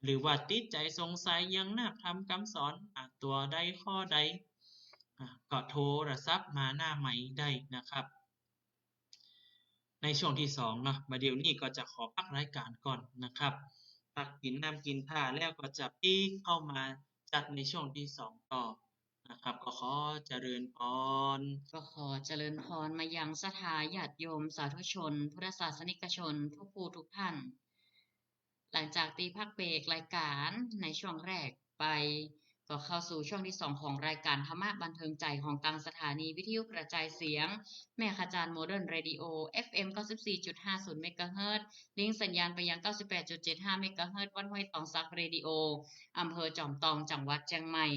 ຫຼືວ່າຕິດໃຈສົງໄສຫຍັງນາກທຳຄຳສອນ ອາ ຕົວໃດຂໍ້ໃດ ອາ ກໍໂທລະສັບມາໜ້າໄມໄດ້ນະຄັບ. ໃນຊ່ວງທີສອງເນາະ. ບາດດຽວນີ້ກໍຈະຂໍພັກລາຍການກ່ອນນະຄັບ, ພັກກິນນ້ຳກິນທ່າແລ້ວກໍຈະປີກເຂົ້າມາຈັດໃນຊ່ວງທີສອງຕໍ່ນະຄັບ. ກໍຂໍຈະເລີນພອນ ກໍຂໍຈະເລີນພອນມາຍັງສັດທາຍາດໂຍມສາທຸຊົນ ພຸດທະສາສະນິກະຊົນທຸກຜູ້ທຸກທ່ານ. ຫຼັງຈາກທີ່ພັກເບກລາຍການໃນຊ່ວງແລກໄປ ກໍເຂົ້າສູ່ຊ່ວງທີສອງຂອງລາຍການທຳມະບັນເທີງໃຈຂອງທາງສະຖານີວິທະຍຸກະຈາຍສຽງແມ່ຂະຈານ Modern Radio ເອັຟເອັມ ເກົ້າສິບສີ່ຈຸດຫ້າສູນ ເມກາເຮີດ, ລິງສັນຍານໄປຍັງ ເກົ້າສິບແປດຈຸດເຈັດຫ້າ ເມກາເຮີດ ວັດຫ້ວຍຕອງສັກ Radio ອຳເພີຈອມຕອງ ຈັງຫວັດຈຽງໃໝ່.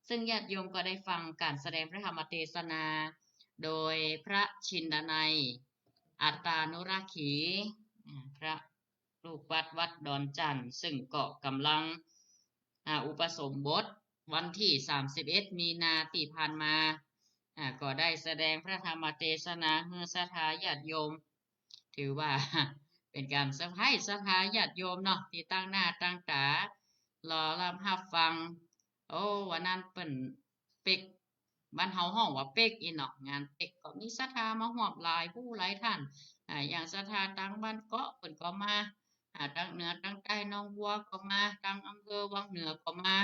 ເຊິ່ງຍາດໂຍມກໍໄດ້ຟັງການສະແດງພະທຳມະເທສະນາ ໂດຍພະຊິນດາໄນ ອັດຕານຸລັກຂີ ອາ ພະ ລູກວັດ ວັດດອນຈັນ ເຊິ່ງກໍກຳລັງ ອາ ອຸປະສົມບົດ ວັນທີສາມສິບເອັດ ມີນາທີ່ຜ່ານມາ ອາ ກໍໄດ້ສະແດງພະທຳມະເທສະນາໃຫ້ສັດທາຍາດໂຍມ ຖືວ່າເປັນການເຊີໄພສັດທາຍາດໂຍມເນາະ ທີ່ຕັ້ງໜ້າຕັ້ງຕາລໍຮັບຮັບຟັງ. ໂອ້ ວັນນັ້ນເປັນ ເປັກ ບ້ານເຮົາຮ້ອງວ່າເປັກອີ່ເນາະ, ງານເປັກກໍມີສັດທາມາຮ່ວມຫຼາຍຜູ້ຫຼາຍທ່ານ ອາ ຢ່າງສັດທາທາງບ້ານເກາະເພິ່ນກໍມາ ອາ ທາງເໜືອທາງໃຕ້ໜອງບົວກໍມາ, ທາງອຳເພີວັງເໜືອກໍມາ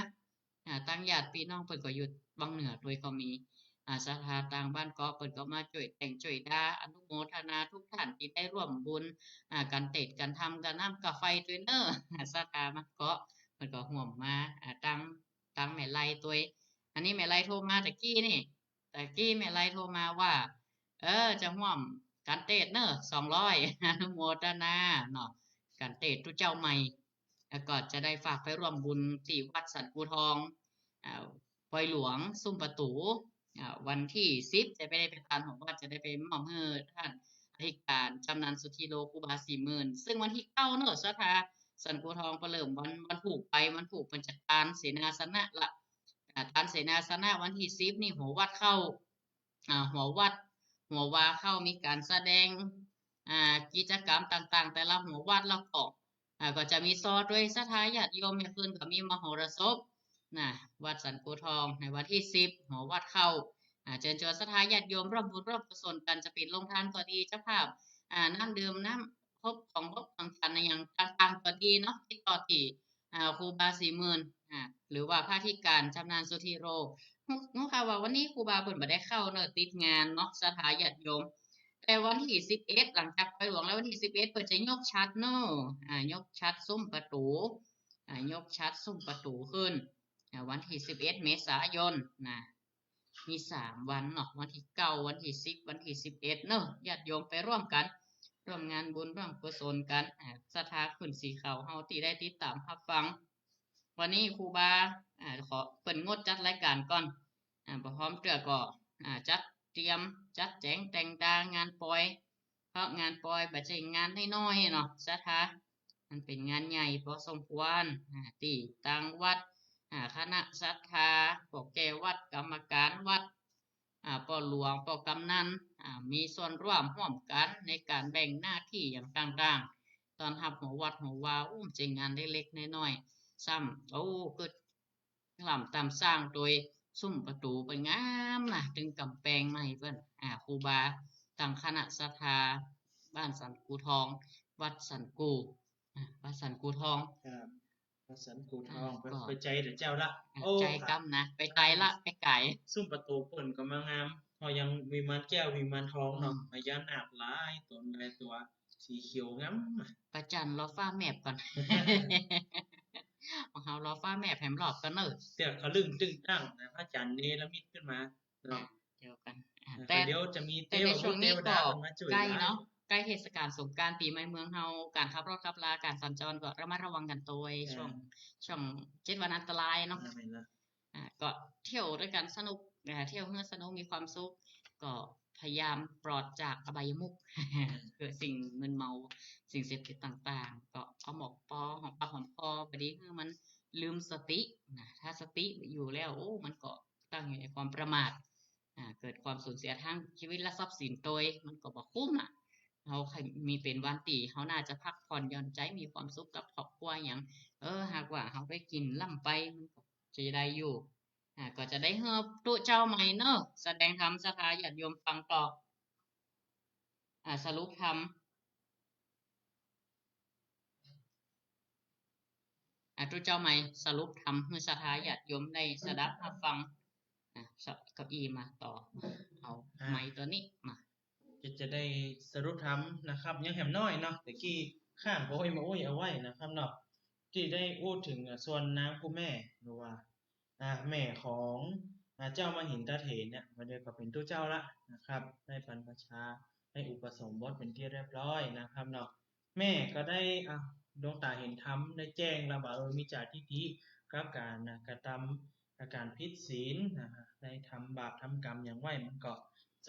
ອາ ທາງຍາດພີ່ນ້ອງເພິ່ນກໍຢູ່ວັງເໜືອດ້ວຍກໍມີ ອາ ສັດທາທາງບ້ານເກາະເພິ່ນກໍມາຊ່ວຍແຕ່ງຊ່ວຍດາ ອະນຸໂມທະນາທຸກທ່ານທີ່ໄດ້ຮ່ວມບຸນ ອາ ກັນເຕັດກັນທຳ ກະນ້ຳກະໄຟດ້ວຍເນີ. ອາ ສັດທາບ້ານເກາະເພິ່ນກໍຮ່ວມມາ ອາ ທາງ ທາງແມ່ໄລໂດຍ ອັນນີ້ແມ່ໄລໂທມາຕະກີ້ນີ້ ຕະກີ້ແມ່ໄລໂທມາວ່າ ເອີ ຈະຮ່ວມກັນເຕດເນີ ສອງຮ້ອຍ ອະນຸໂມທະນາເນາະ ກັນເຕດທຸເຈົ້າໃໝ່ ແລ້ວກໍຈະໄດ້ຝາກໄປຮ່ວມບຸນທີ່ວັດສັນກູທອງ ອາ ປອຍຫຼວງ ຊຸມປະຕູ ອາ ວັນທີສິບ ຈະໄປໄດ້ໄປຜ່ານຂອງວັດ ຈະໄດ້ໄປມອບໃຫ້ທ່ານອະທິການ ຊຳນານສຸທີໂລ ຄູບາສີໝື່ນ ເຊິ່ງວັນທີເກົ້າເນີ ສັດທາ ສັນກູທອງປະເລີ່ມວັນ ວັນພຸກໄປ ວັນພຸກເພິ່ນຈະທານເສນາສະນະລະ ອາ ທານເສນາສະນະວັນທີສິບນີ້ຫົວວັດເຂົ້າ ອາ ຫົວວັດ ຫົວວາເຂົ້າມີການສະແດງ ອາ ກິດຈະກຳຕ່າງໆ ແຕ່ລະຫົວວັດລະກໍ ອາ ກໍຈະມີຊອດໂດຍສັດທາຍາດໂຍມ ແມ່ຄືນກໍມີມະໂຫລະສົບນະ ວັດສັນກູທອງໃນວັນທີສິບ ຫົວວັດເຂົ້າ ອາ ເຊີນຊວນສັດທາຍາດໂຍມຮ່ວມບຸນຮ່ວມກຸສົນກັນ ຈະເປັນໂຮງທານກໍດີ ເຈົ້າພາບ ອາ ນ້ຳດື່ມ ນ້ຳ ຄົບຂອງຄົບຂອງສັນຫຍັງຕ່າງໆກໍດີເນາະ ຕິດຕໍ່ທີ່ ອາ ຄູບາສີໝື່ນ ອາ ຫຼືວ່າພະອະທິການຊຳນານສຸທີໂລ ຮູ້ ຮູ້ຂ່າວວ່າວັນນີ້ຄູບາເພິ່ນບໍ່ໄດ້ເຂົ້າເນີ ຕິດງານເນາະ ສັດທາຍາດໂຍມ ແຕ່ວັນທີສິບເອັດ ຫຼັງຈາກປອຍຫຼວງແລ້ວ ວັນທີສິບເອັດ ເພິ່ນຈະຍົກສັດເນີ ອາ ຍົກສັດ ສຸມປະຕູ ອາ ຍົກສັດ ສຸມປະຕູຂຶ້ນ ອາ ວັນທີສິບເອັດ ເມສາຍົນນະ. ມີສາມວັນເນາະ ວັນທີເກົ້າ ວັນທີສິບ ວັນທີສິບເອັດເນີ ຍາດໂຍມໄປຮ່ວມກັນ ຮ່ວມງານບຸນ ຮ່ວມກຸສົນກັນ ອາ ສັດທາຂຶ້ນສີຂາວເຮົາທີ່ໄດ້ຕິດຕາມຮັບຟັງ. ວັນນີ້ຄູບາ ອາ ຂໍ ເພິ່ນງົດຈັດລາຍການກ່ອນ ອາ ບໍ່ພ້ອມເທື່ອກໍ ອາ ຈັດຕຽມ ຈັດແຈງແຕ່ງດາງານປ່ອຍ ເພາະງານປ່ອຍບໍ່ໃຊ່ງານນ້ອຍໆເນາະ ສັດທາ ມັນເປັນງານໃຫຍ່ພໍສົມຄວນ ອາ ທີ່ທາງວັດ ອາ ຄະນະສັດທາ ພວກແກ່ວັດ ກຳມະການວັດ ອາ ພໍ່ຫຼວງ ພໍ່ກຳນັນ ອາ ມີສ່ວນຮ່ວມຮ່ວມກັນໃນການແບ່ງໜ້າທີ່ຫຍັງຕ່າງໆ ຕ້ອນຮັບຫົວວັດຫົວວາ ໂອ້ ບໍ່ໃຊ່ງານເລັກໆນ້ອຍໆ ຊ້ຳ ໂອ້ ຄື ລຳຕາມສ້າງໂດຍ ຊຸມປະຕູເພິ່ນງາມນະ ຕຶງກຳແພງໃໝ່ເພິ່ນ ອາ ຄູບາ ທັງຄະນະສັດທາ ບ້ານສັນກູທອງ ວັດສັນກູ ອາ ວັດສັນກູທອງ ເອີ ວ່າຊັ້ນ ກູທອງ ເອີ ໄປ ກໍ ໄປໃຈແຕ່ເຈົ້າລະ ອ່າ ໂອ້ ໃຈກຳນະ ໄປໄກລະ ໄປໄກ ຊຸມປະຕູເພິ່ນກໍມາງາມ ເຮົາຍັງວິມານແກ້ວວິມານທອງເນາະ ອືມ ພະຍານາກຫຼາຍຕົນຫຼາຍຕົວ ສີຂຽວງາມ ພະຈັນລໍຟ້າແມບກ່ອນ ພວກເຮົາລໍຟ້າແມບໃຫ້ມັນລອດກ່ອນເດີ ແຕ່ຂະລຶ້ງຕຶ້ງຕັ້ງນະ ພະຈັນເນລະມິດຂຶ້ນມາ ເນາະ ດຽວກັນ ອ່າ ແຕ່ ແຕ່ດຽວຈະມີ ແຕ່ໃນຊ່ວງນີ້ກໍໃກ້ເນາະ ໃກ້ເທດສະການສົງການປີໃໝ່ເມືອງເຮົາ ການຂັບລົດຂັບລາ ການສັນຈອນກໍລະມັດລະວັງກັນໂຕຍ ອ່າ ຊ່ວງ ຊ່ວງເຈັດວັນອັນຕະລາຍເນາະ ອ່າ ແມ່ນລະ ອ່າ ກໍທ່ຽວດ້ວຍກັນສະໜຸກ ອ່າ ທ່ຽວເຮືອສະໜຸກມີຄວາມສຸກ ກໍພະຍາຍາມປອດຈາກອະບາຍະມຸກ ຄືສິ່ງມຶນເມົາ ສິ່ງເສບຕິດຕ່າງໆ ກໍເອົາໝອກປໍ ຫອມປາກຫອມຄໍ ບາດນີ້ຄືມັນລືມສະຕິນະ ຖ້າສະຕິຢູ່ແລ້ວ ໂອ້ ມັນກໍ ຕັ້ງຢູ່ໃນຄວາມປະໝາດ ອ່າ ເກີດຄວາມສູນເສຍທາງຊີວິດ ແລະ ຊັບສິນໂຕຍ ມັນກໍບໍ່ຄຸ້ມອະ ເຮົາໃຫ້ມີເປັນວັນທີ່ເຮົາໜ້າຈະພັກຜ່ອນຢ່ອນໃຈ ມີຄວາມສຸກກັບຄອບຄົວຫຍັງ ເອີ ຫາກວ່າເຮົາໄປກິນລ້ຳໄປ ມັນກໍຈະໄດ້ຢູ່ ອ່າ ກໍຈະໄດ້ເຮີບຕຸເຈົ້າໃໝ່ເນີ ສະແດງທຳ ສັດທາຍາດໂຍມຟັງຕໍ່ ອ່າ ສະຫຼຸບທຳ ອ່າ ຕຸເຈົ້າໃໝ່ສະຫຼຸບທຳໃຫ້ສັດທາຍາດໂຍມໄດ້ສະດັບຮັບຟັງ ອ່າ ເອົາເກົ້າອີ່ມາຕໍ່ ເອົາ ອ່າ ໄມໂຕນີ້ມາ ຈະ ຈະໄດ້ສະຫຼຸບທຳນະຄັບ ຍັງແຮມນ້ອຍເນາະ ແຕ່ກີ້ຄ້າງພໍ່ເອີຍມາໂອ້ຍເອົາໄວ້ນະຄັບເນາະ ທີ່ໄດ້ອູດເຖິງ ອ່າ ສ່ວນນາງຜູ້ແມ່ ຫຼືວ່າ ອ່າ ແມ່ຂອງ ອ່າ ເຈົ້າມະຫິນຕະເຖນເນຍ ບັດດຽວກໍເປັນຕຸເຈົ້າລະນະຄັບ ໄດ້ບັນພະຊາ ໄດ້ອຸປະສົມບົດເປັນທີ່ຮຽບຮ້ອຍນະຄັບເນາະ ແມ່ກໍໄດ້ ອ່າ ດວງຕາເຫັນທຳ ໄດ້ແຈ້ງລະວ່າ ເອີ ມິດຈາທິດຖິກັບການ ອ່າ ກະທຳ ການຜິດສິນນະ ໄດ້ທຳບາບທຳກຳຫຍັງໄວ້ ມັນກໍ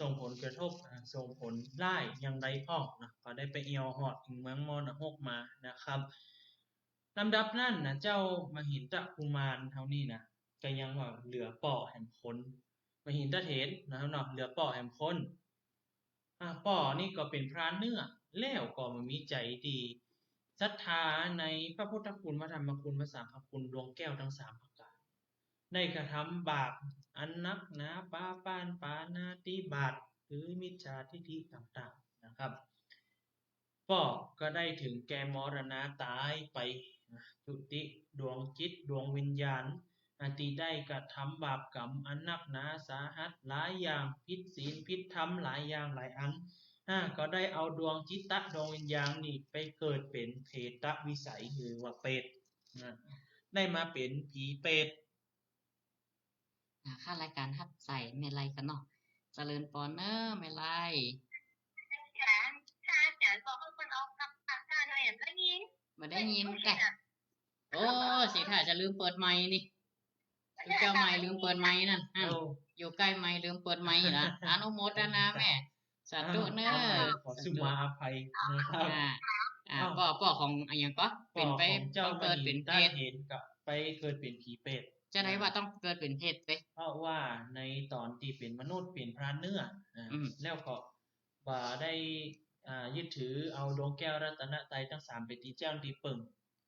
ສົ່ງຜົນກະທົບ ອ່າ ສົ່ງຜົນຮ້າຍຢ່າງໃດພ້ອມນະ ກໍໄດ້ໄປແອວຮອດເຖິງເມືອງມໍລະຫົກມານະຄັບ. ລຳດັບນັ້ນນະ ເຈົ້າມະຫິນຕະກຸມານເຮົານີ້ນະ ກໍຍັງວ່າເຫຼືອປໍ້ແຮມຄົນ ມະຫິນຕະເຖນນະເນາະ ເຫຼືອປໍ້ແຮມຄົນ ອາ ປໍ້ນີ້ກໍເປັນພຣານເນື້ອ ແລ້ວກໍມາມີໃຈທີ່ສັດທາໃນພະພຸດທະຄຸນ ພະທຳມະຄຸນ ພະສັງຄະຄຸນ ດວງແກ້ວທັງສາມປະການ ໄດ້ກະທຳບາບອັນໜັກໜາ ປາປານປານາຕິບາດ ຫຼື ມິດຈາທິດຖິຕ່າງໆນະຄັບ. ປໍ້ກໍໄດ້ເຖິງແກ່ມໍລະນະຕາຍໄປ ນະ ຈຸຕິດວງຈິດ ດວງວິນຍານ ອັນທີ່ໄດ້ກະທຳບາບກຳອັນໜັກໜາສາຫັດຫຼາຍຢ່າງ ຜິດສິນຜິດທຳຫຼາຍຢ່າງຫຼາຍອັນ ນະ ກໍໄດ້ເອົາດວງຈິດຕະດວງວິນຍານນີ້ໄປເກີດເປັນເຜຕະວິໄສ ຫຼືວ່າເປດ ນະ ໄດ້ມາເປັນຜີເປດ. ອ່າ ຄ່າລາຍການຮັບໃຊ້ແມ່ໄລກ່ອນເນາະ ຈະເລີນພອນເດີແມ່ໄລ ອາຈານ ຖ້າອາຈານບອກໃຫ້ເພິ່ນອອກກັບບ້ານ ຂ້ານ້ອຍບໍ່ໄດ້ຍິນ ບໍ່ໄດ້ຍິນແຕ່ ໂອ້ ຊິຖ້າຈະລືມເປີດໄມນີ້ ເຈົ້າໄມລືມເປີດໄມນັ້ນ ໂອ້ ຢູ່ໃກ້ໄມລືມເປີດໄມນະ ອະນຸໂມທະນາແມ່ ສາທຸເນີ ຂໍສຸມາອະໄພນະຄັບ ອ່າ ອ່າ ພໍ່ ພໍ່ຂອງອີ່ຫຍັງກໍ ເປັນໄປ ເຈົ້າມະຫິນຕະເຖນກໍໄປເກີດເປັນຜີເປດ ຈັ່ງໃດວ່າຕ້ອງເກີດເປັນເຜດເດ້ ເພາະວ່າໃນຕອນທີ່ເປັນມະນຸດເປັນພຣານເນື້ອ ອາ ອືມ ແລ້ວກໍບໍ່ໄດ້ ອ່າ ຍຶດຖືເອົາດວງແກ້ວລັດຕະນະໄຕທັງສາມເປັນທີ່ເຈົ້າທີ່ເປິ້ງ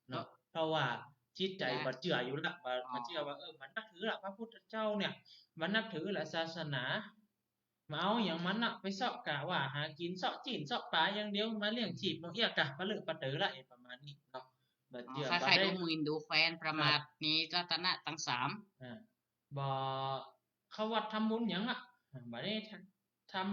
ເນາະ ເພາະວ່າຈິດໃຈບໍ່ເຊື່ອຢູ່ລະ ບໍ່ເຊື່ອວ່າ ເອີ ມັນນັບຖືລະ ພະພຸດທະເຈົ້າເນຍ ມັນນັບຖືລະ ສາສະໜາ ມາເອົາຫຍັງມັນນະ ໄປເຊາະກະຫວ່າຫາກິນ ເຊາະຈີນເຊາະປາຢ່າງດຽວ ມາລ້ຽງຊີບນົກເອຍກະປະເລີປະເຕີລະ ປະມານນີ້ເນາະ ບໍ່ເຊື່ອ ຄ້າຍໆ ບໍ່ໄດ້ ດູໝິ່ນດູແຄວນ ປະໝາດໃນລັດຕະນະທັງສາມ ອ່າ ບໍ່ເຂົ້າວັດທຳບຸນຫຍັງລະ ບໍ່ໄດ້ທຳ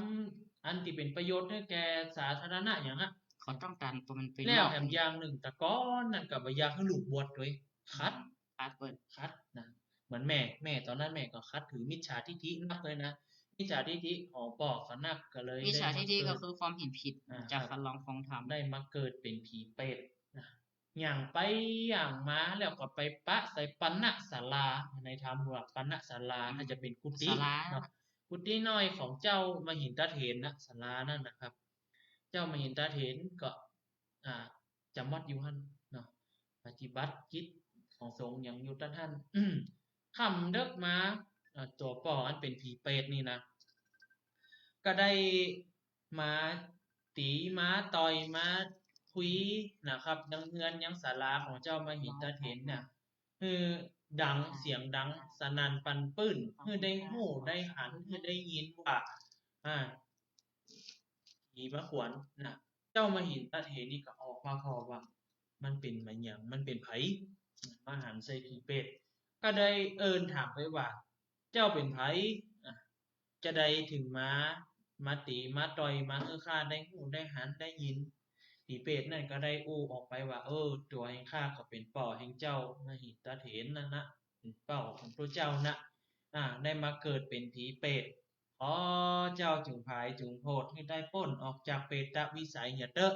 ອັນທີ່ເປັນປະໂຫຍດໃຫ້ແກ່ສາທາລະນະຫຍັງລະ ເຂົາຕ້ອງການປະມານ ແລ້ວແຖມຢ່າງໜຶ່ງ ແຕ່ກ່ອນນັ້ນກໍບໍ່ຢາກໃຫ້ລູກບວດເລີຍ ຂັດ ຂັດເພິ່ນ ຂັດນະ ເໝືອນແມ່ ແມ່ຕອນນັ້ນແມ່ກໍຂັດຖືມິດຈາທິດຖິໜັກເລີຍນະ ມິດຈາທິດຖິຂອງພໍ່ກໍໜັກ ກໍເລີຍ ມິດຈາທິດຖິກໍຄືຄວາມເຫັນຜິດ ອ່າ ຈາກຄັນລອງຂອງທຳ ໄດ້ມາເກີດເປັນຜີເປດນະ ຍ່າງໄປຍ່າງມາ ແລ້ວກໍໄປປະໃສ່ປະນະສາລາ ໃນທຳວ່າປະນະສາລາ ອືມ ອາດຈະເປັນກຸຕິ ສາລາເນາະ ກຸຕິນ້ອຍຂອງເຈົ້າມະຫິນຕະເຖນນະ ສາລານັ້ນນະຄັບ ເຈົ້າມະຫິນຕະເຖນກໍ ອ່າ ຈຳວັດຢູ່ຫັ້ນເນາະ ປະຕິບັດກິດຂອງສົງຫຍັງຢູ່ຕະນັ້ນ ຄ່ຳເດິກມາ ເອີ ຕົວພໍ່ອັນເປັນຜີເປດນີ້ນະ ກໍໄດ້ມາຕີມາຕ່ອຍມາຄຸຍນະຄັບ ຍັງເຮືອນຍັງສາລາຂອງເຈົ້າມະຫິນຕະເຖນນະ ຄືດັງ ສຽງດັງສະໜັ່ນປັ່ນປື້ນ ຄືໄດ້ຮູ້ໄດ້ຫັນ ຄືໄດ້ຍິນວ່າ ອ່າ ຜີມາຂວນນະ ເຈົ້າມະຫິນຕະເຖນນີ້ກໍອອກມາເພາະວ່າມັນເປັນມາຫຍັງ ມັນເປັນໃຜ ມາຫັນໃສ່ຜີເປດ ກໍໄດ້ເອີ້ນຖາມໄປວ່າ ເຈົ້າເປັນໃຜ? ອາ ຈະໃດເຖິງມາ ມາຕີມາຕ່ອຍ ມາໃຫ້ຂ້າໄດ້ຮູ້ໄດ້ຫັນໄດ້ຍິນ? ຜີເປດນັ້ນກໍໄດ້ອູ້ອອກໄປວ່າ ເອີ ຕົວແຫ່ງຂ້າກໍເປັນພໍ່ແຫ່ງເຈົ້າມະຫິນຕະເຖນນັ້ນນະ ເປັນພໍ່ຂອງຕົວເຈົ້ານະ ອາ ໄດ້ມາເກີດເປັນຜີເປດ. ຂໍເຈົ້າຈົ່ງຜາຍຈົ່ງໂພດໃຫ້ໄດ້ພົ້ນອອກຈາກເປຕະວິໄສເຫຍເຕີ.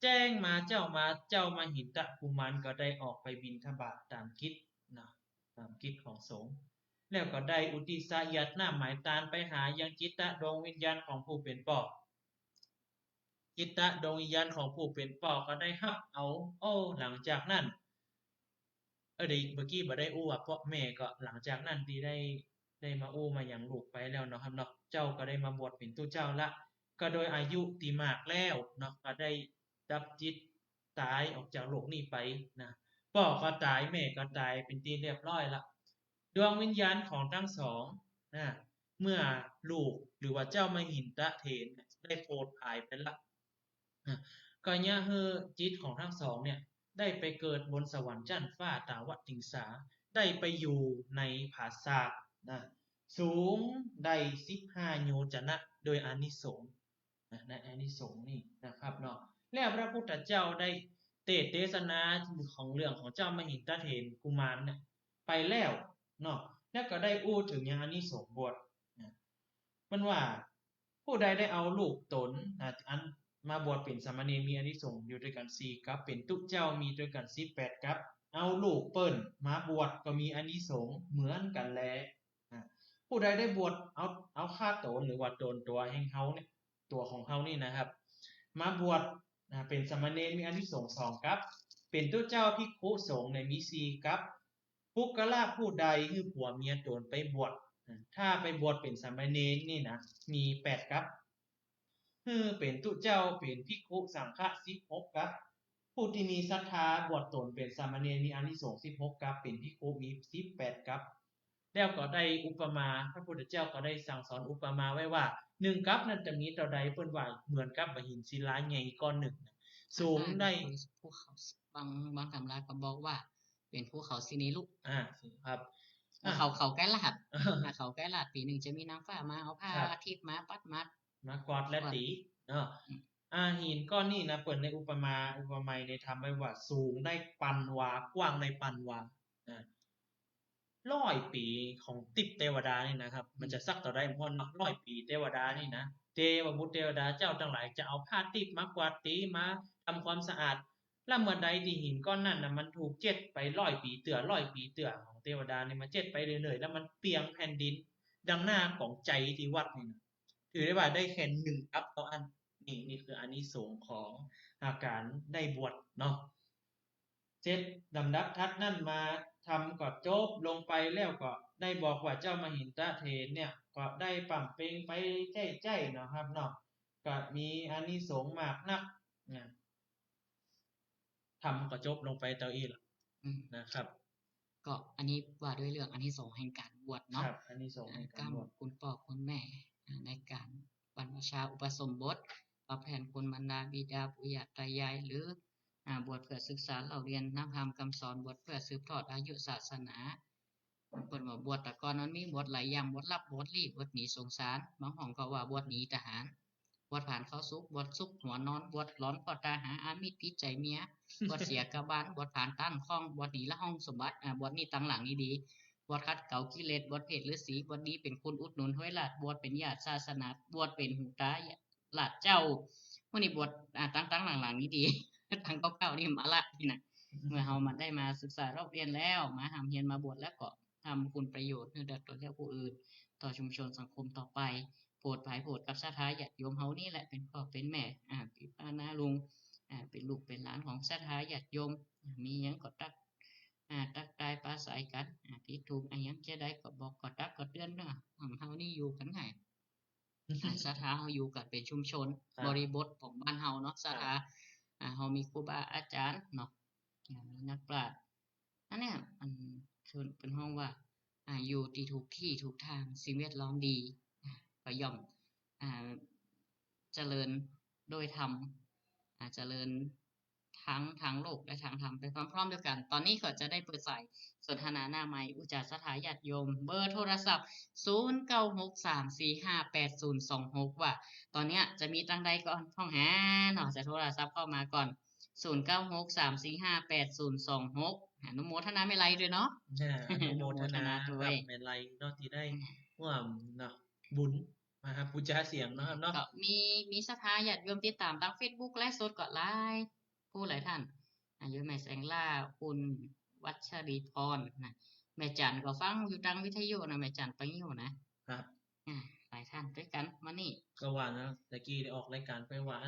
ແຈ້ງມາເຈົ້າມາ ເຈົ້າມະຫິນຕະກຸມານກໍໄດ້ອອກໄປບິນທະບາດຕາມກິດນະ ຕາມກິດຂອງສົງ ແລ້ວກໍໄດ້ອຸທິດສະຢາດນ້ຳໝາຍຕານໄປຫາຍັງຈິດຕະດວງວິນຍານຂອງຜູ້ເປັນພໍ່. ຈິດຕະດວງວິນຍານຂອງຜູ້ເປັນພໍ່ກໍໄດ້ຮັບເອົາ. ໂອ້ ຫຼັງຈາກນັ້ນ ເອີ ໄດ້ ເມື່ອກີ້ບໍ່ໄດ້ອູ້ວ່າພວກແມ່ກໍ ຫຼັງຈາກນັ້ນທີ່ໄດ້ ໄດ້ມາອູ້ມາຫຍັງລູກໄປແລ້ວເນາະຄັບເນາະ ເຈົ້າກໍໄດ້ມາບວດເປັນຕຸເຈົ້າລະ ກໍໂດຍອາຍຸທີ່ມາກແລ້ວເນາະ ກໍໄດ້ດັບຈິດຕາຍອອກຈາກໂລກນີ້ໄປນະ ພໍ່ກໍຕາຍ ແມ່ກໍຕາຍເປັນທີ່ລຽບຮ້ອຍລະ. ດວງວິນຍານຂອງທັງສອງນະ ເມື່ອລູກ ຫຼືວ່າເຈົ້າມະຫິນຕະເຖນໄດ້ໂພດພາຍໄປລະ ນະ ກໍຍະໃຫ້ຈິດຂອງທັງສອງເນຍ ໄດ້ໄປເກີດບົນສະຫວັນຊັ້ນຟ້າຕາວະຕິງສາ ໄດ້ໄປຢູ່ໃນຜາສາດນະ ສູງໄດ້ສິບຫ້າໂຍຈະນະ ໂດຍອານິສົງນະ ໃນອານິສົງນີ້ນະຄັບເນາະ. ແລ້ວພະພຸດທະເຈົ້າໄດ້ເທດເທສະນາຂອງເລື່ອງຂອງເຈົ້າມະຫິນຕະເຖນກຸມານນະໄປແລ້ວເນາະ ແລ້ວກໍໄດ້ອູ້ເຖິງຍັງອານິສົງບວດນະ ເພິ່ນວ່າ ຜູ້ໃດໄດ້ເອົາລູກຕົນ ອາ ອັນມາບວດເປັນສາມະເນນມີອານິສົງຢູ່ດ້ວຍກັນສີ່ກັບ ເປັນຕຸເຈົ້າມີດ້ວຍກັນສິບແປດກັບ ເອົາລູກເພິ່ນມາບວດກໍມີອານິສົງເໝືອນກັນແລ. ອາ ຜູ້ໃດໄດ້ບວດເອົາ ເອົາຂ້າຕົນ ຫຼືວ່າຕົນຕົວແຫ່ງເຮົາເນຍ ຕົວຂອງເຮົານີ້ນະຄັບ ມາບວດ ອາ ເປັນສາມະເນນມີອານິສົງສອງກັບ ເປັນຕຸເຈົ້າ ພິກຂຸ ສົງເນຍມີສີ່ກັບ ບຸກຄະລະຜູ້ໃດໃຫ້ຜົວເມຍຕົນໄປບວດ ອາ ຖ້າໄປບວດເປັນສາມະເນນນີ້ນະ ມີແປດກັບ ໃຫ້ເປັນຕຸເຈົ້າ ເປັນພິກຂຸ ສັງຄະ ສິບຫົກກັບ ຜູ້ທີ່ມີສັດທາບວດຕົນເປັນສາມະເນນມີອານິສົງສິບຫົກກັບ ເປັນພິກຂຸມີສິບແປດກັບ. ແລ້ວກໍໄດ້ອຸປະມາ ພະພຸດທະເຈົ້າກໍໄດ້ສັ່ງສອນອຸປະມາໄວ້ວ່າ ໜຶ່ງກັບນັ້ນຈະມີເທົ່າໃດ ເພິ່ນວ່າເໝືອນກັບມະຫິນສິລາໃຫຍ່ກ້ອນໜຶ່ງ ສູງໄດ້ ພູເຂົາ ບາງ ບາງຕຳລາກໍບອກວ່າ ເປັນພູເຂົາສິເນລຸ ອາ ຄັບ ເຂົາ ເຂົາໃກ້ລາດ ເຂົາໃກ້ລາດ ປີໜຶ່ງຈະມີນາງຟ້າມາເອົາຜ້າທິບມາປັດມາ ມາກວາດແລະຕີເນາະ. ອືມ ອາ ຫີນກ້ອນນີ້ນະ ເພິ່ນໄດ້ອຸປະມາ ອຸປະໄມໃນທຳໄວ້ວ່າ ສູງໄດ້ປານວາ ກວ້າງໄດ້ປານວາ ອາ ຮ້ອຍປີຂອງຕິບເທວະດານີ້ນະຄັບ ມັນຈະສັກເທົ່າໃດບໍ່ຮອດເນາະ ຮ້ອຍປີເທວະດານີ້ນະ ເທວະບຸດເທວະດາເຈົ້າທັງຫຼາຍຈະເອົາຜ້າຕິບມາກວາດຕີ ມາທຳຄວາມສະອາດ ລະເມື່ອໃດທີ່ຫີນກ້ອນນັ້ນນະ ມັນຖືກເຈັດໄປຮ້ອຍປີເທື່ອ ຮ້ອຍປີເທື່ອ ຂອງເທວະດານີ້ມາເຈັດໄປເລື້ອຍໆ ລະມັນປ່ຽງແຜ່ນດິນ ດັ່ງໜ້າຂອງໃຈທີ່ວັດນີ້ນະ ຖືໄດ້ວ່າໄດ້ແຄ່ໜຶ່ງກັບເທົ່ານັ້ນ. ນີ້ ນີ້ຄືອານິສົງຂອງ ອາ ການໄດ້ບວດເນາະ. ເສັດລຳດັບຖັດນັ້ນມາ ທຳກໍຈົບລົງໄປແລ້ວ ກໍໄດ້ບອກວ່າເຈົ້າມະຫິນຕະເຖນເນຍ ກໍໄດ້ປຳເປັງໄປໃຈ້ໆ ເນາະຄັບເນາະ ກໍມີອານິສົງມາກນັກນະ. ທຳກໍຈົບລົງໄປເທົ່ານີ້ລະ ອືມ ນະຄັບ. ກໍອັນນີ້ວ່າດ້ວຍເລື່ອງອານິສົງແຫ່ງການບວດເນາະ ອາ ອານິສົງແຫ່ງການບວດ ຄຸນພໍ່ຄຸນແມ່ ອາ ໃນການບັນພະຊາອຸປະສົມບົດ ຕອບແທນຄຸນບັນດາບິດາປູ່ຍ່າຕາຍາຍ ຫຼື ອາ ບວດເພື່ອສຶກສາເລົ່າຮຽນນຳທຳຄຳສອນ ບວດເພື່ອສືບທອດອາຍຸສາສະໜາ. ເພິ່ນວ່າບວດແຕ່ກ່ອນມັນມີບວດຫຼາຍຢ່າງ ບວດຫຼັບ ບວດລີ້ ບວດໜີສົງສານ ບາງຫ້ອງກໍວ່າບວດໜີທະຫານ ບວດຜານເຂົ້າສຸກ ບວດສຸກຫົວນອນ ບວດຫຼອນເພາະຕາຫາອາມິດຜິດໃຈເມຍ ບວດເສຍກະບານ ບວດຜານຕ້ານຂ້ອງ ບວດໜີລະຫ້ອງສົມບັດ ອາ ບວດໜີຕາງຫຼັງນີ້ດີ ບວດຂັດເກົາກິເລດ ບວດເພດລືສີ ບວດດີເປັນຄຸນອຸດໜູນຫ້ວຍລາດ ບວດເປັນຍາດສາສະໜາ ບວດເປັນຫູຕາ ລາດເຈົ້າ. ມື້ນີ້ບວດ ອາ ຕັ້ງໆ ຫຼັງໆ ນີ້ດີ ຕັ້ງເກົ່າໆ ນີ້ມາລະນີ້ນະ. ເມື່ອເຮົາມາໄດ້ມາສຶກສາລອກລຽນແລ້ວ ມາຮ່ຳຮຽນມາບວດແລ້ວ ກໍທຳຄຸນປະໂຫຍດໃຫ້ແກ່ຕົນແລະຜູ້ອື່ນ ຕໍ່ຊຸມຊົນສັງຄົມຕໍ່ໄປ. ໂຜດໃຜໂຜດກັບສັດທາຍາດໂຍມເຮົານີ້ແຫຼະ ເປັນພໍ່ເປັນແມ່ ອາ ພີ່ປ້ານ້າລຸງ ອາ ເປັນລູກເປັນຫຼານຂອງສັດທາຍາດໂຍມ ອາ ມີຫຍັງກໍຕັກ ອາ ຕັກຕາຍປາໄສກັນ ອາ ຜິດຖືກອີ່ຫຍັງຈະໄດ້ກໍບອກ ກໍຕັກກໍເຕືອນເນາະ. ຂອງເຮົານີ້ຢູ່ກັນໃຫ້ ອາ ສັດທາເຮົາຢູ່ກັນເປັນຊຸມຊົນ ບະລິບົດຂອງບ້ານເຮົາເນາະ ສັດທາ ອາ ເຮົາມີຄູບາອາຈານເນາະ ອາ ມີນັກປາດ ອັນເນີ້ຍ ອັນເພິ່ນ ເພິ່ນຮ້ອງວ່າ ອາ ຢູ່ທີ່ຖືກທີ່ຖືກທາງ ສິ່ງແວດລ້ອມດີ ອາ ກໍຍ່ອມ ອາ ຈະເລີນໂດຍທຳ ອາ ຈະເລີນ ທັງທາງໂລກ ແລະ ທາງທຳໄປພ້ອມໆດຽວກັນ. ຕອນນີ້ກໍຈະໄດ້ເປີດສາຍສົນທະນາໜ້າໄມ ອຸດສາສະຖາຍາດໂຍມ ເບີໂທລະສັບ ສູນເກົ້າຫົກສາມສີ່ຫ້າແປດສູນສອງຫົກ ວ່າຕອນເນີ້ຍຈະມີຕັ້ງໃດກ່ອນ ຕ້ອງຫາເນາະ ຈະໂທລະສັບເຂົ້າມາກ່ອນ ສູນເກົ້າຫົກສາມສີ່ຫ້າແປດສູນສອງຫົກ ອະນຸໂມທະນາແມ່ໄລດ້ວຍເນາະ. ອາ ອະນຸໂມທະນາ ອະນຸໂມທະນາດ້ວຍ ກັບແມ່ໄລເນາະ ທີ່ໄດ້ ອືມ ຮ່ວມເນາະ ບຸນມະຫາປູຈາສຽງເນາະ ເນາະ. ກໍມີ ມີສັດທາຍາດໂຍມຕິດຕາມທາງເຟສບຸກ ໄລຟ໌ສົດກໍຫຼາຍຜູ້ຫຼາຍທ່ານ ອາ ຢູ່ແມ່ແສງຫຼ້າ ຄຸນວັດຊະລີພອນນະ ແມ່ຈັນກໍຟັງຢູ່ທາງວິທະຍຸນະ ແມ່ຈັນປະຍິ້ວນະ ຄັບ ອາ ຫຼາຍທ່ານດ້ວຍກັນມື້ນີ້ ກໍວ່ານະ ຕະກີ້ໄດ້ອອກລາຍການໄປວ່າ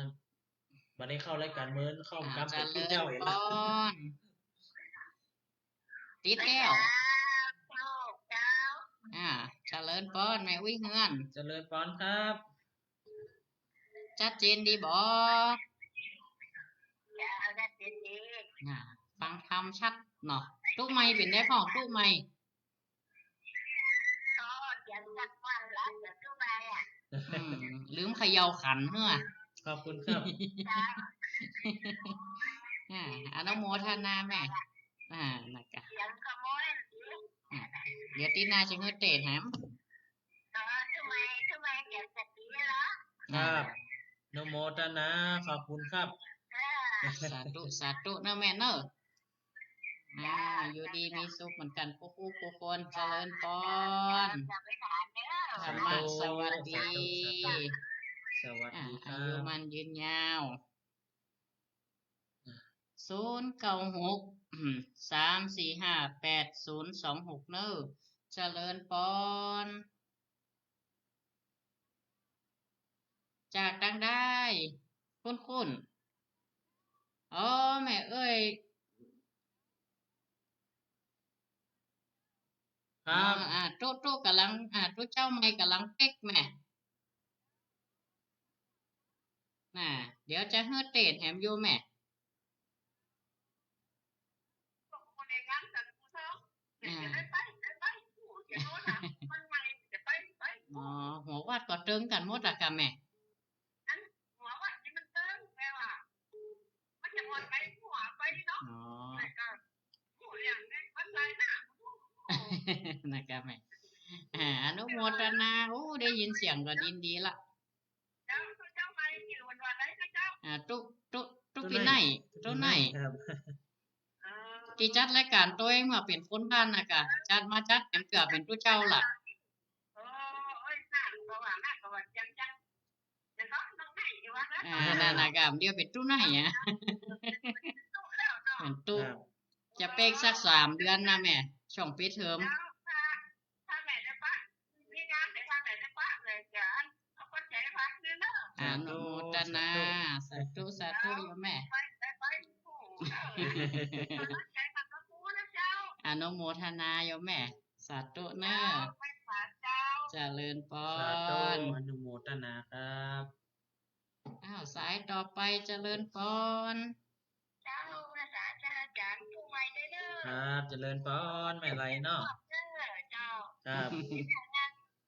ບໍ່ໄດ້ເຂົ້າລາຍການເມີນ ເຂົ້າ ອາ ກັບ ຈະເລີນ ເຈົ້າເອງ ປອນ ຕິດແລ້ວ ເຈົ້າ ອາ ຈະເລີນປອນແມ່ອຸ້ຍເຮືອນ ຈະເລີນປອນຄັບ ຊັດເຈນດີບໍ່? ເຈົ້າ ຊັດເຈນດີ ອາ ຟັງທຳຊັດເນາະ. ຕູ້ໄມເປັນໃດພ້ອງ ຕູ້ໄມ? ກໍສຽງຊັດກວ່າລະ ຕູ້ໄມອະ ອືມ ລືມເຂົາເຍົາຂັນເຮືອ ຂອບຄຸນຄັບ ເຈົ້າ ອາ ອະນຸໂມທະນາແມ່ ອາ ນະກະ ສຽງຂະໂມຍ ອາ ດຽວຕີໜ້າຊິເຮີເຕດແຮມ ເອີ ຕູ້ໄມ ຕູ້ໄມ ສຽງກະດີລະ ອາ ຄັບ ອະນຸໂມທະນາ ຂອບຄຸນຄັບ ເອີ ສາທຸ ສາທຸເນີແມ່ເນີ ອາ ຢູ່ດີມີສຸກເໝືອນກັນທຸກຜູ້ທຸກຄົນ ຈະເລີນປອນ ທຳມະ ສະຫວັດດີ ສະຫວັດດີ ອາ ອາຍຸໝັ້ນຍືນຍາວ ສູນເກົ້າຫົກສາມສີ່ຫ້າແປດສູນສອງຫົກເນີ ຈະເລີນປອນ. ຈາກທາງໃດ? ຄຸ້ນໆ ອໍ ແມ່ເອີຍ ຄັບ ອາ ອາ ຕູ້ ຕູ້ກຳລັງ ອາ ຕູ້ເຈົ້າໃໝ່ກຳລັງເປັກແມ່ ນະ ດຽວຈະເຮີເຕດແຮມຢູ່ແມ່ ອາ ອໍ ຫົວວັດກໍເຕີງກັນໝົດລະກະແມ່ ອັນຫົວວັດນີ້ມັນເຕີງ ແຕ່ວ່າມັນຈະໝົດໄປຫົວໄປເນາະ ອໍ ແລ້ວກໍ ນະກະແມ່ ອາ ອະນຸໂມທະນາ ໂອ້ ໄດ້ຍິນສຽງກໍຍິນດີລະ ເຈົ້າ ເຈົ້າໄປຢູ່ວັນໃດນະເຈົ້າ ອາ ຕູ້ ຕູ້ ຕູ້ປີໄນ ຕູ້ໄນ ຕູ້ໄນ ເອີ ທີ່ຈັດລາຍການໂຕເອງວ່າເປັນຄົນບ້ານນະກະ ຈັດມາຈັດແຖມເກືອເປັນຕູ້ເຈົ້າລະ ໂອ້ຍ ນະ ກໍວ່ານະ ກໍວ່າຈັ່ງ ຈັ່ງ ອາ ນະນະກະ ດຽວເປັນຕູ້ໄນອະ ເປັນຕູ້ ຈະເປັກສັກສາມເດືອນນະແມ່ ຊ່ວງປິດເທີມ ອະນຸໂມທະນາ ສາທຸ ສາທຸໂຍມແມ່ ອະນຸໂມທະນາໂຍມແມ່ ສາທຸເນີ ຈະເລີນປອນ ສາທຸ ອະນຸໂມທະນາຄັບ ອ້າວ ສາຍຕໍ່ໄປ ຈະເລີນປອນ ເຈົ້າ ພະອາຈານ ອາຈານຜູ້ໃໝ່ເດີ ຄັບ ຈະເລີນປອນແມ່ໄລເນາະ ເຈົ້າ ຄັບ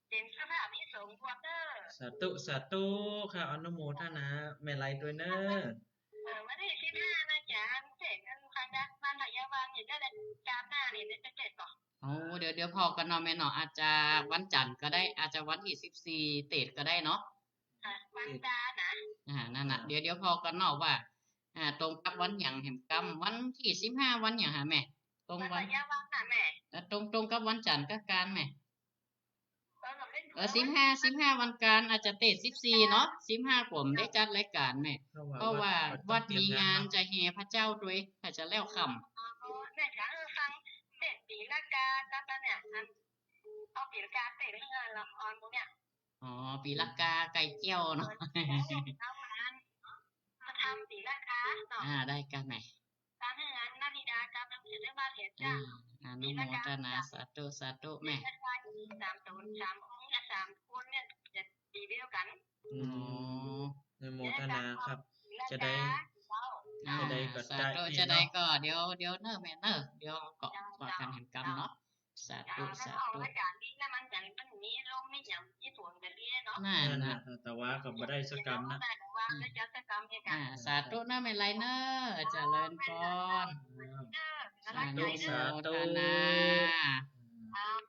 ເປັນສະພາບມີສົງບວກເດີ ສາທຸ ສາທຸ ຂ້າອະນຸໂມທະນາແມ່ໄລດ້ວຍເນີ ເອີ ວັນທີສິບຫ້ານະອາຈານ ເສກອັນຄານດັກບ້ານໄທຍາວັນນີ້ ຈາກໜ້ານີ້ໄດ້ເສກບໍ່? ໂອ້ ດຽວ ດຽວພໍກັນເນາະແມ່ເນາະ ອາດຈະວັນຈັນກໍໄດ້ ອາດຈະວັນທີສິບສີ່ເຕດກໍໄດ້ເນາະ ວັນຈັນນະ ອາ ນັ້ນນະ ດຽວ ດຽວພໍກັນເນາະວ່າ ອາ ຕົງກັບວັນຫຍັງແຮມກຳ ວັນທີສິບຫ້າວັນຫຍັງຫາແມ່ ຕົງວັນ ວັນໄທຍາວັນນະແມ່ ເອີ ຕົງ ຕົງກັບວັນຈັນກະການແມ່ ເອີ ສິບຫ້າ ສິບຫ້າວັນການ ອາດຈະເຕດສິບສີ່ເນາະ ສິບຫ້າກວມໄດ້ຈັດລາຍການແມ່ ເພາະວ່າ ເພາະວ່າວັດ ວັດມີງານຈະແຫ່ພະເຈົ້າດ້ວຍ ອາດຈະແລ້ວຄ່ຳ ແມ່ກະເອີ ຟັງເຕດປີລະກາກັບອັນເນີ້ຍ ເອົາປີລະກາເຕດເຮືອລະອອນພວກເນີ້ຍ ອໍ ປີລະກາໄກ່ແກ້ວເນາະ ເອົາມາ ມາທຳປີລະກາເນາະ ອາ ໄດ້ກະແມ່ ຕາມເຮືອນນະ ອາ ອະນຸໂມທະນາ ສາທຸ ສາທຸແມ່ ສາມຕົນ ສາມອົງ ສາມຄົນເນຍ ຈະປີດຽວກັນ ອືມ ອະນຸໂມທະນາຄັບ ຈະໄດ້ ຈະໄດ້ກໍ ສາທຸ ຈະໄດ້ກໍ ດຽວ ດຽວເນີແມ່ເນີ ດຽວເກາະ ເຈົ້າ ເກາະກັນແຮມກຳເນາະ ສາທຸ ສາທຸ ອາຈານ ມີແລ້ວມັນຫຍັງ ມັນມີລົມມີຫຍັງ ມີຝົນກະດີເນາະ ນັ້ນນະ ແຕ່ວ່າກໍບໍ່ໄດ້ສະກຳນະ ແຕ່ວ່າຈະສະກຳເຮັດ ອ່າ ສາທຸນະແມ່ໄລເນີ ຈະເລີນພອນ ສາທຸ ອະນຸໂມທະນາ ອືມ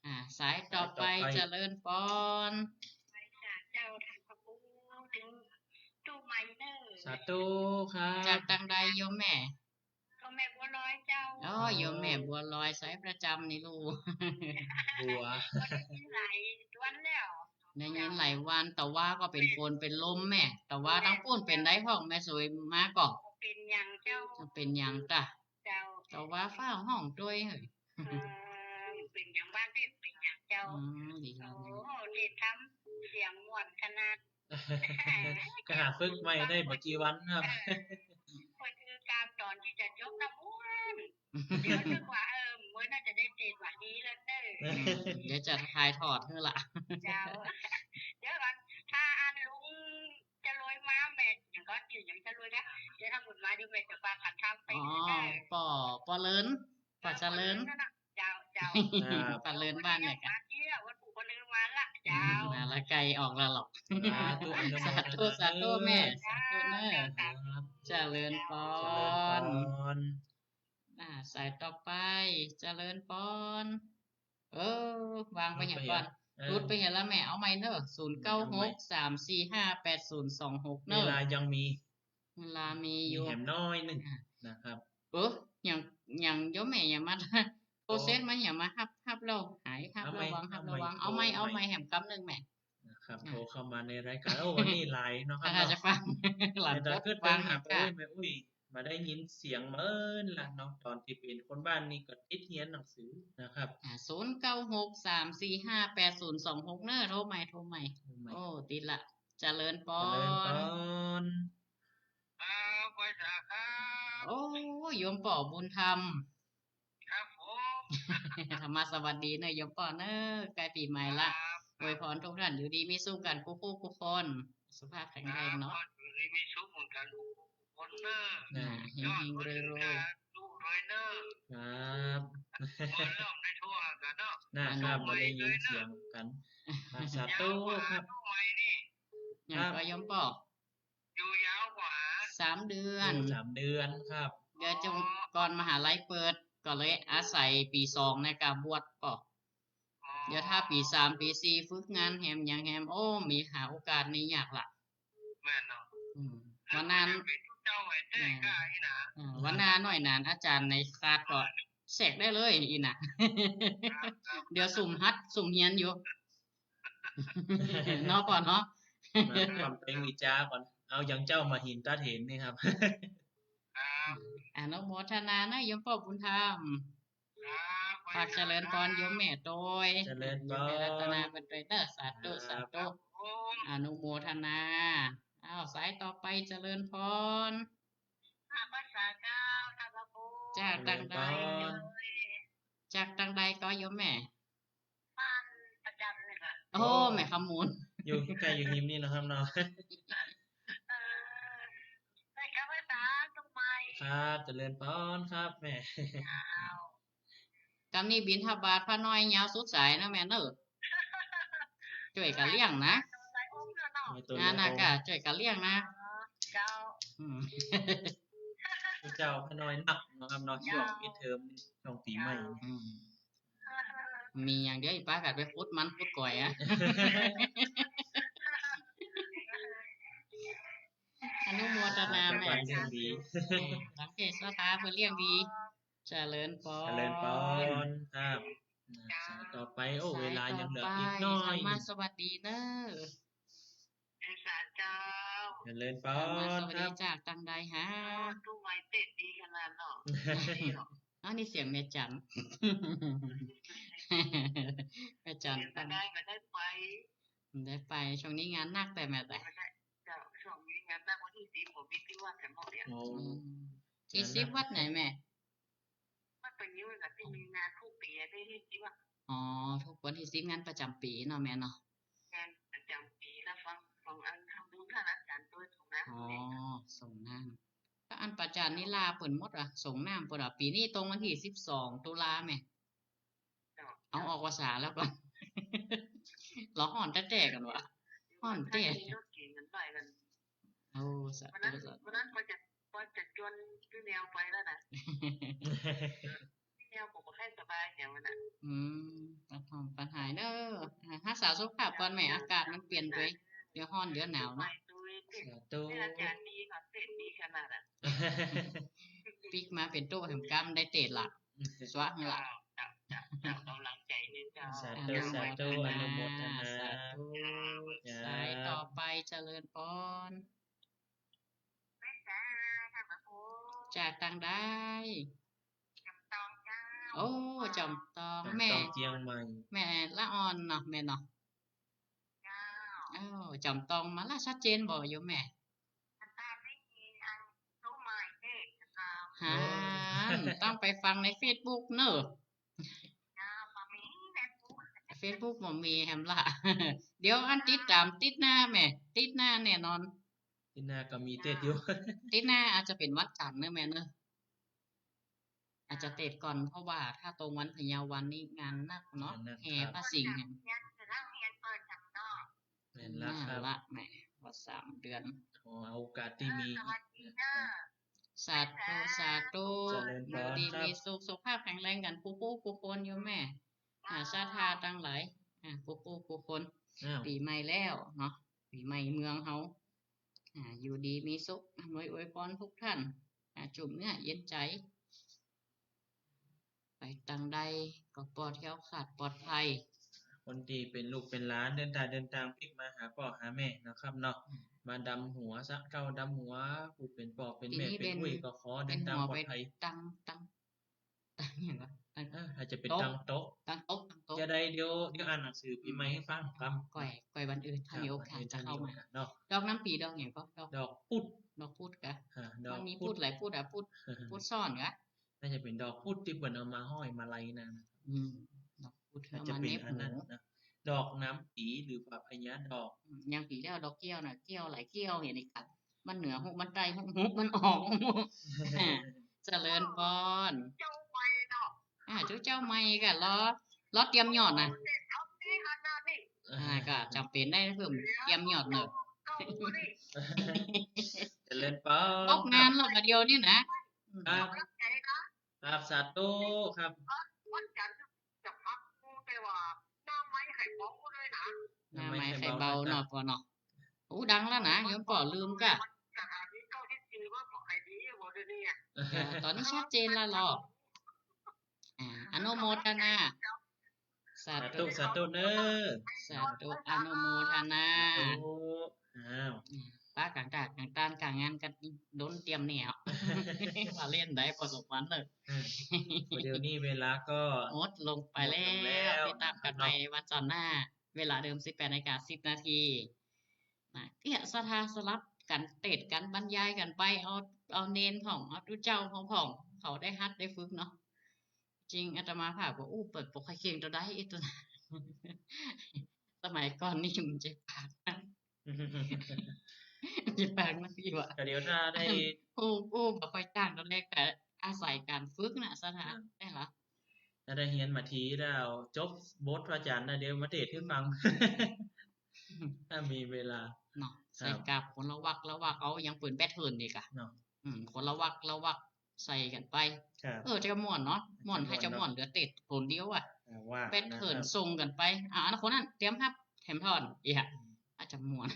ອ່າ ສາຍຕໍ່ໄປ ສາຍຕໍ່ໄປ ຈະເລີນພອນ ສາທຸ ເຈົ້າ ທ່ານພະຄູ ເຖິງຕູ້ໃໝ່ເນີ ສາທຸຄັບ ຈາກທາງໃດໂຍມແມ່? ໂຍມແມ່ບົວລອຍເຈົ້າ ອໍ ໂຍມແມ່ບົວລອຍ ໃຊ້ປະຈຳນີ້ລູກ ບົວ ບໍ່ໄດ້ຍິນຫຼາຍວັນແລ້ວ ໄດ້ຍິນຫຼາຍວັນ ຕາວາກໍເປັນຝົນເປັນລົມແມ່ ຕາວາທາງພຸ້ນເປັນໃດ ຮ້ອງແມ່ສວຍມາກໍ ບໍ່ເປັນຫຍັງເຈົ້າ ບໍ່ເປັນຫຍັງຕາ ເຈົ້າ ຕາວາຟ້າວຮ້ອງໂດຍ ເອີ ເປັນຫຍັງບ້ານເປັນຫຍັງເຈົ້າ ອືມ ດີແລ້ວ ໂອ້ ເລດທຳສຽງມ່ວນຂະໜາດ ກໍຫາຝຶກໃໝ່ໄດ້ບໍ່ກີ່ວັນຄັບ ເອີ ເພິ່ນຄືການຕອນທີ່ຈະຈົບນະມ່ວນ ດຽວນຶກວ່າ ເອີ ມື້ໜ້າຈະໄດ້ເຕະວ່າດີແລ້ວເດີ ດຽວຈະຖ່າຍທອດໃຫ້ລະ ເຈົ້າ ດຽວກ່ອນ ຖ້າອັນລຸງຈະລວຍມາແມ່ນຫຍັງກໍ ຊື່ຫຍັງຈະລວຍນະ ດຽວຖ້າບຸນມາຢູ່ແມ່ຈະພາກັນຖາມໄປ ອໍ ເດີ ປໍ ປໍເລີນ ປ້າຈະເລີນ ເຈົ້າ ເຈົ້າ ປ້າເລີນບ້ານໃດກະ ວັນຜູ້ຄົນອື່ນມາລະ ເຈົ້າ ມາລະໄກອອກລະຫຼອກ ສາທຸ ອະນຸໂມທະນາ ສາທຸ ສາທຸແມ່ ສາທຸເນີ ເຈົ້າ ຈະເລີນພອນ ຈະເລີນພອນ ອ່າ ສາຍຕໍ່ໄປ ຈະເລີນພອນ ເອີ ວາງໄປຫຍັງກ່ອນ ເອີ ຫຼຸດໄປຫຍັງລະແມ່ ເອົາໃໝ່ເນີ ສູນເກົ້າຫົກ ສາມສີ່ຫ້າ ແປດສູນສອງຫົກເນີ ເວລາຍັງມີ ເວລາມີຢູ່ ມີແຮມໜ້ອຍໜຶ່ງ ອ່າ ນະຄັບ ເອີ ຫຍັງ ຫຍັງໂຍມແມ່ ຫຍັງມາ ໂປຣເຊັສມາຫຍັງມາ ຮັບ ຮັບແລ້ວຫາຍ ຮັບແລ້ວວາງ ຮັບແລ້ວວາງ ເອົາໃໝ່ ເອົາໃໝ່ ເອົາໃໝ່ແຮມກຳໜຶ່ງແມ່ ນະຄັບ ອ່າ ໂທເຂົ້າມາໃນລາຍການ ໂອ້ ວັນນີ້ຫຼາຍເນາະຄັບ ເນາະ ຈະຟັງ ຫຼາຍຄົນຟັງ ເອີ ມາໄດ້ຍິນສຽງເມີນລະເນາະ ຕອນທີ່ເປັນຄົນບ້ານນີ້ກໍຕິດຮຽນໜັງສືນະຄັບ ອ່າ ສູນເກົ້າຫົກ ສາມສີ່ຫ້າ ແປດສູນສອງຫົກເນີ ໂທໃໝ່ ໂທໃໝ່ ໂທໃໝ່ ໂອ້ ຕິດລະ ຈະເລີນປອນ ຈະເລີນປອນ ຄາບ ໄຫວ້ສາ ຄາບ ໂອ້ ໂຍມພໍ່ບຸນທຳ ຄັບຜົມ ທຳມາສະຫວັດດີເນີ ໂຍມພໍ່ເນີ ໃກ້ປີໃໝ່ລະ ຄາບ ອວຍພອນທຸກທ່ານຢູ່ດີມີສຸກກັນຄູ່ຄູ່ຄູ່ຄົນ ສຸຂະພາບແຂງແຮງເນາະ ຄາບ ຢູ່ດີມີສຸກເໝືອນກັນທຸກຄົນເນີ ອ່າ ເຮງໆ ລວຍໆ ທຸກຄົນເດີ ຄັບ ເມື່ອເລີ່ມໄດ້ໂທຫາກັນເນາະ ນະຄັບ ບໍ່ໄດ້ຍິນສຽງກັນ ອ່າ ສາທຸ ຄັບ ຫຍັງກໍໂຍມພໍ່ ຢູ່ຍາວກວ່າ ສາມເດືອນ ໂອ້ ສາມເດືອນຄັບ ເດືອນ ອໍ ກ່ອນມະຫາໄລເປີດ ກໍເລີຍອາໄສປີສອງໃນການບວດກໍ ອໍ ດຽວຖ້າປີສາມປີສີ່ຝຶກງານແຮມຫຍັງແຮມ ໂອ້ ມີຫາໂອກາດນີ້ຍາກລະ ແມ່ນເນາະ ອືມ ວັນໜ້າ ເປັນເຈົ້າໄວ້ແທ້ ອືມ ກ້າອີ່ໜາ ອືມ ວັນໜ້າໜ້ອຍໜານອາຈານໃນຄາດກໍແຊກໄດ້ເລີຍອີ່ໜາ ຄັບ ຄັບ ດຽວສຸມຫັດສຸມຮຽນຢູ່ ເນາະພໍ່ເນາະ ມາຄວາມເປັງວິຈາກ່ອນ ເອົາຫຍັງເຈົ້າມາຫີນຕາເຖນນີ້ຄັບ ຄັບ ອະນຸໂມທະນານະໂຍມພໍ່ບຸນທຳ ຄັບ ຝາກຈະເລີນປອນໂຍມແມ່ໂຕຍ ຈະເລີນປອນ ໂຍມແມ່ລັດຕະນາເພິ່ນໂຕຍເດີ ສາທຸ ຄັບ ສາທຸ ອະນຸໂມທະນາ ອ້າວ ສາຍຕໍ່ໄປ ຈະເລີນພອນ ນະມັດສະການເຈົ້າ ທ່ານພະຄູ ຈາກທາງໃດ ຈະເລີນປອນ ຈາກທາງໃດກໍໂຍມແມ່ ບ້ານປະຈັນນີ້ລະ ໂອ້ ໂອ້ ແມ່ຄຳມູນ ຢູ່ໃກ້ຢູ່ຮິມນີ້ເນາະຄັບເນາະ ເອີ ໄດ້ກັບພາສາຕົງໃໝ່ ຄັບ ຈະເລີນປອນຄັບແມ່ ເຈົ້າ ກຳນີ້ບິນທະບາດພະນ້ອຍຍາວສຸດສາຍເນາະແມ່ເນີ ຊ່ວຍກັນລ້ຽງນະ ຫຼາຍອົງເນາະ ແມ່ໂຕ ງານນະກະຊ່ວຍກັນລ້ຽງນະ ເຈົ້າ ອືມ ເຈົ້າພະນ້ອຍໜັກເນາະຄັບເນາະ ເຈົ້າ ຊ່ວງປິດເທີມ ຊ່ວງປີໃໝ່ ອືມ ມີຫຍັງດຽວອີປາກັນໄປຂຸດມັນຂຸດກ້ອຍອະ ອະນຸໂມທະນາແມ່ ເຈົ້າ ຫຼັງເທດສະຖາເພິ່ນລ້ຽງດີ ຈະເລີນປອນ ຈະເລີນປອນຄັບ ສາຍຕໍ່ໄປ ໂອ້ ເວລາຍັງເຫຼືອອີກໜ້ອຍ ທຳມາສະຫວັດດີເນີ ສາທຸ ເຈົ້າ ຈະເລີນປອນ ສາທຸ ສະຫວັດດີ ຄັບ ຈາກທາງໃດຫາ ຕູ້ໄວເຕັດດີຂະໜາດເນາະ ອໍ ນີ້ສຽງແມ່ຈັນ ແມ່ຈັນ ໄດ້ໄປ ໄດ້ໄປ ຊ່ວງນີ້ງານໜັກແຕ່ແມ່ແຕ່ ເຈົ້າ ຊ່ວງນີ້ງານໜັກ ວັນທີສິບ ບໍ່ມີທີ່ວັດກັນເນາະ ໂອ້ ອືມ ທີ່ສິບວັດໃດແມ່? ມັນເປັນຢູ່ວ່າຊິມີງານທຸກປີເດ້ ທີ່ວ່າ ອໍ ທຸກວັນທີສິບ ງານປະຈຳປີເນາະແມ່ເນາະ ງານປະຈຳປີ ລະຟັງຂອງອັນທຳບຸນທ່ານອາຈານໂຕຍ ສົ່ງນ້ຳ ອໍ ສົ່ງນ້ຳ ແລ້ວອັນປະຈານນິລາເພິ່ນໝົດລະ ສົ່ງນ້ຳເພິ່ນວ່າ ປີນີ້ຕົງວັນທີສິບສອງຕຸລາແມ່ ເອົາອອກພາສາແລ້ວກ່ອນ ລາວຮ້ອນແທ້ໆ ກັນວ່າ ຮ້ອນແທ້ ໂອ້ ສາທຸ ສາທຸ ວັນນັ້ນ ວັນນັ້ນກໍຈະ ກໍຈະຈວນຄືແນວໄປແລ້ວນະ ແນວກໍບໍ່ຄ່ອຍສະບາຍຫຍັງນັ້ນນະ. ອືມ ປັດຫອມປັດຫາຍເດີ ຮັກສາສຸຂະພາບກ່ອນແມ່ ອາກາດມັນປ່ຽນໄປ ດຽວຮ້ອນດຽວໜາວເນາະ. ສາທຸ ອາຈານດີຂະ ເສດດີຂະໜາດນະ ປິກມາເປັນໂຕແຮມກຳໄດ້ເຕະລະ ສວະຫັ້ນລະ ເຈົ້າ ເຈົ້າ ເຈົ້າ ກຳລັງໃຈເດີເຈົ້າ. ສາທຸ ສາທຸ ອະນຸໂມທະນາ ສາທຸ. ສາຍຕໍ່ໄປ ຈະເລີນພອນ. ຈາກທາງໃດ? ຈອມຕອງເຈົ້າ. ໂອ້ ຈອມຕອງ ຈອມຕອງ ແມ່ ຈຽງໃໝ່ ແມ່ລະອ່ອນເນາະ ແມ່ເນາະ. ເຈົ້າ. ໂອ້ ຈອມຕອງມາລະ ຊັດເຈນບໍ່ໂຍມແມ່? ອັນຕາໄດ້ຍິນອັນໂຕໝາຍເດດນະເຈົ້າ. ຫາ ຕ້ອງໄປຟັງໃນເຟສບຸກເນີ. ເຈົ້າ ບໍ່ມີເຟສບຸກ ເຟສບຸກບໍ່ມີແຮມລະ. ດຽວອັນຕິດຕາມ ຕິດໜ້າແມ່ ຕິດໜ້າແນ່ນອນ. ຕິດໜ້າກໍມີເທດຢູ່ ຕິດໜ້າອາດຈະເປັນວັນຈັນເນີແມ່ເນີ. ອາດຈະເຕດກ່ອນ ເພາະວ່າຖ້າຕົງວັນພະເຍົາວັນນີ້ງານໜັກເນາະ ງານໜັກ ແຫ່ພະສິງຫັ້ນ. ແມ່ນລະ ນັ້ນລະແມ່ ວ່າສາມເດືອນ ຂໍເອົາໂອກາດທີ່ມີ. ສາທຸ ສາທຸ ຢູ່ດີມີສຸກ ສຸຂະພາບແຂງແຮງກັນ ຄູ່ໆ ຄູ່ຄົນຢູ່ແມ່. ອາ ສາທາທັງຫຼາຍ ອາ ຄູ່ໆ ຄູ່ຄົນ. ປີໃໝ່ແລ້ວເນາະ ປີໃໝ່ເມືອງເຮົາ ອາ ຢູ່ດີມີສຸກ ອຳນວຍອວຍພອນທຸກທ່ານ ອາ ຈຸ້ມເນື້ອເຢັນໃຈ ໄປທາງໃດກໍປອດແຄ້ວຂາດປອດໄພ. ຄົນທີ່ເປັນລູກເປັນຫຼານ ເດີນທາງ ເດີນທາງ ປິກມາຫາພໍ່ຫາແມ່ເນາະຄັບເນາະ. ອືມ ມາດຳຫົວ ສະເກົ້າດຳຫົວ ຜູ້ເປັນພໍ່ເປັນແມ່ ເປັນເອື້ອຍກໍຂໍເດີນທາງປອດໄພ. ຕັ້ງ ຕັ້ງ ຕັ້ງຫຍັງວະ? ອາ ອາດຈະເປັນຕັ້ງໂຕະ ຕັ້ງໂຕະ ຕັ້ງໂຕະ. ຈະໄດ້ ດຽວ ດຽວອ່ານໜັງສືປີໃໝ່ໃຫ້ຟັງນຳ. ກ້ອຍ ກ້ອຍວັນອື່ນ ຖ້າມີໂອກາດຈະເຂົ້າມາເນາະ. ດອກນ້ຳປີ ດອກຫຍັງກໍ ດອກ ດອກພຸດ ດອກພຸດກະ ອາ ມັນມີພຸດຫຼາຍພຸດອະ ພຸດ ພຸດຊ້ອນກະ ໜ້າຈະເປັນດອກພຸດທີ່ເພິ່ນເອົາມາຫ້ອຍມາໄລນະ. ອືມ ດອກພຸດ ເອົາມາເນັບຫູ. ດອກນ້ຳປີ ຫຼືວ່າພະຍາດອກ. ອືມ ຍັງປີແລ້ວ ດອກກ້ຽວນະ ກ້ຽວຫຼາຍກ້ຽວ ເຫັນອີກກະ ມັນເໜືອຫູ ມັນໃຕ້ຫູ ຫູມັນອອກ. ຈະເລີນພອນ. ເຈົ້າໃໝ່ເນາະ ອາ ເຈົ້າ ເຈົ້າໃໝ່ກະລໍ ລໍຕຽມຍອດນະ. ອາ ກະຈຳເປັນໄດ້ເພີ່ມຕຽມຍອດເນີ. ຈະເລີນພອນ ຕົກງານແລ້ວບາດດຽວນີ້ນະ. ອືມ ຄັບ ຄັບ ສາທຸຄັບ. ວັນຈັນຈະພັກຢູ່ ແຕ່ວ່າໜ້າໄມ້ໄຂ່ເບົາເລີຍນະ. ໜ້າໄມ້ໄຂ່ເບົາເນາະ ພໍ່ເນາະ. ໂອ້ ດັງແລ້ວນະ ໂຍມພໍ່ ລືມກະ. ສະຖານີເກົ້າສິບສີ່ວ່າບໍ່ໃຫ້ດີບໍ່ດຽວນີ້ອະ. ເອີ ຕອນນີ້ຊັດເຈນແລ້ວເນາະ. ອາ ອະນຸໂມທະນາ. ສາທຸ ສາທຸເດີ ສາທຸ ອະນຸໂມທະນາ. ອ້າວ ອາ ປ້າກາງຕາກາງຕານກາງງານກັນດົນຕຽມແນວ ວ່າເລ່ນໄດ້ພໍສົມຄວນເດີ. ອາ ດຽວນີ້ເວລາກໍໝົດລົງໄປແລ້ວ ຕິດຕາມກັນໃໝ່ວັນຈັນໜ້າ ເວລາເດີມ ສິບແປດນາລິກາສິບນາທີ. ນະ ເອີ ສະທາສະລັບກັນເຕດກັນບັນຍາຍກັນໄປ ເອົາ ເອົາເນນພ້ອມ ເອົາຕຸເຈົ້າເຮົາພ້ອມ ເຂົາໄດ້ຫັດໄດ້ຝຶກເນາະ. ຈິງ ອາດຕະມາພາບກໍ ໂອ້ ເປີດບໍ່ຄ່ອຍເກັ່ງເທົ່າໃດ ເອ ຕົວນັ້ນ ສະໄໝກ່ອນນີ້ມັນຈະປາກ ຈະປາກນະ ຄືວ່າ ກະດຽວຖ້າໄດ້ ໂອ້ ໂອ້ ບໍ່ຄ່ອຍຈ້າງຕອນແລກ ກະອາໄສການຝຶກນະ ສະຖານ ແມ່ນລະ ຖ້າໄດ້ຮຽນມາທີແລ້ວ ຈົບບົດພະອາຈານແລ້ວ ດຽວມາເທດໃຫ້ຟັງ ຖ້າມີເວລາເນາະ. ໃສ່ກາບຄົນລະວັກລະວັກ ເອົາຫຍັງເປັນແບັດເທີນນີ້ກະເນາະ. ອືມ ຄົນລະວັກລະວັກໃສ່ກັນໄປ. ເອີ ແຕ່ກະມ່ວນເນາະ ມ່ວນ ໃຜຈະມ່ວນ ເຫຼືອແຕ່ຕົນດຽວອະ ແບັດເທີນສົ່ງກັນໄປ. ອາ ອັນຄົນນັ້ນຕຽມຮັບ ແຖມທອນ ອີຫຍັງ ອາດຈະມ່ວນ.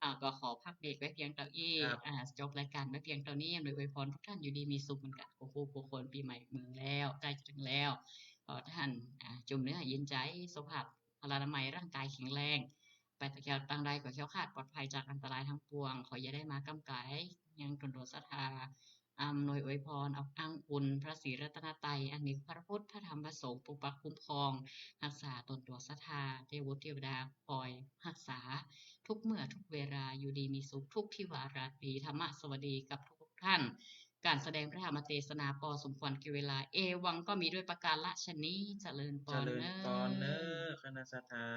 ອາ ກໍຂໍພັກເບຣກໄວ້ພຽງເທົ່ານີ້. ອາ ຈົບລາຍການໄວ້ພຽງເທົ່ານີ້. ອຳນວຍອວຍພອນທຸກທ່ານຢູ່ດີມີສຸກນຳກັນ ທຸກຜູ້ທຸກຄົນ. ປີໃໝ່ເມືອງແລ້ວ ໃກ້ຈະເຖິງແລ້ວ. ຂໍທ່ານ ອາ ຈຸ້ມເນື້ອເຢັນໃຈ ສຸຂະພາບ ພະລານາໄມ ຮ່າງກາຍແຂງແຮງ ໄປທາງໃດກໍແຄ້ວຄາດປອດໄພຈາກອັນຕະລາຍທັງປວງ. ຂໍຢ່າໄດ້ມາກ້ຳກາຍ ຍັງດົນໂດນສັດທາ ອຳນວຍອວຍພອນ ເອົາອ້າງອຸ່ນພະສີລັດຕະນະໄຕ ອັນມີພະພຸດ ພະທຳ ພະສົງ ປົກປັກຄຸ້ມຄອງ ຮັກສາຕົນຕົວສັດທາ ເທວະບຸດເທວະດາ ຄອຍຮັກສາທຸກເມື່ອທຸກເວລາ ຢູ່ດີມີສຸກທຸກທິວາລາຕີ ທຳມະສະຫວັດດີກັບທຸກໆທ່ານ. ການສະແດງພະທຳມະເທດສະໜາພໍສົມຄວນແກ່ເວລາ ເອວັງກໍມີດ້ວຍປະກາລະຊະນີ້. ຈະເລີນປອນເດີ ຈະເລີນປອນເດີ ຄະນະສັດທາ.